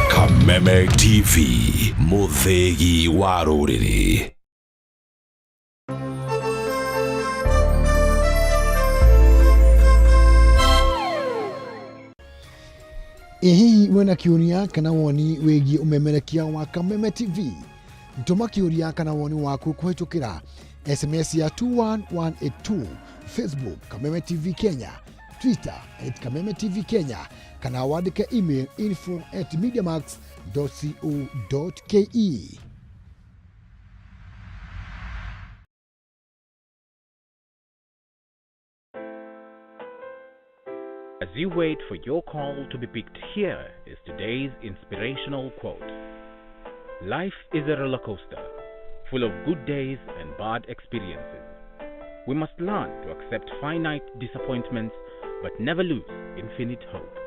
Kameme TV, mũthĩgi wa rũrĩrĩ. Ĩ hihi wĩna kĩũria kana woni wĩgiĩ ũmemerekia wa Kameme TV? Tũma kĩũria kana woni waku kũhĩtũkĩra SMS ya 21182, Facebook Kameme TV Kenya, Twitter @KamemeTV Kenya, kana wandĩke email info@mediamax.co.ke. As you wait for your call to be picked, here is today's inspirational quote. Life is a roller coaster, full of good days and bad experiences. We must learn to accept finite disappointments but never lose infinite hope.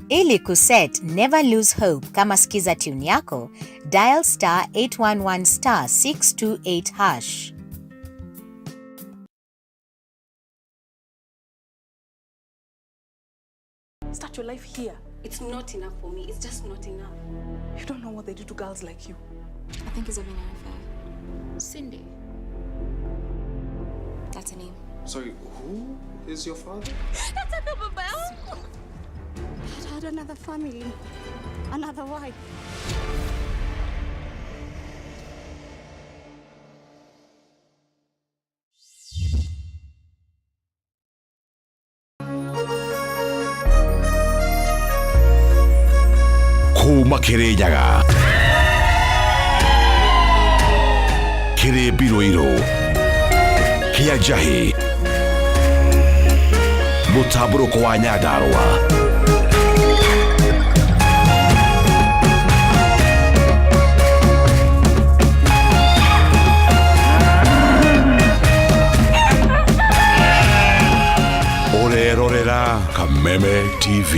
Ili kuset Never Lose Hope kama skiza tune yako, dial *811*628#. Start your life here. It's not enough for me. It's just not enough. You don't know what they do to girls like you. I think he's having an affair. Cindy. That's her name. Sorry, who is your father? Nataka baba yangu. I'd had another family, another wife. Kuma Kĩrĩnyaga, kĩrĩ mbirũirũ kĩa njahĩ, mũtambũrũko wa Nyandarũa, ũrerorera Kameme TV.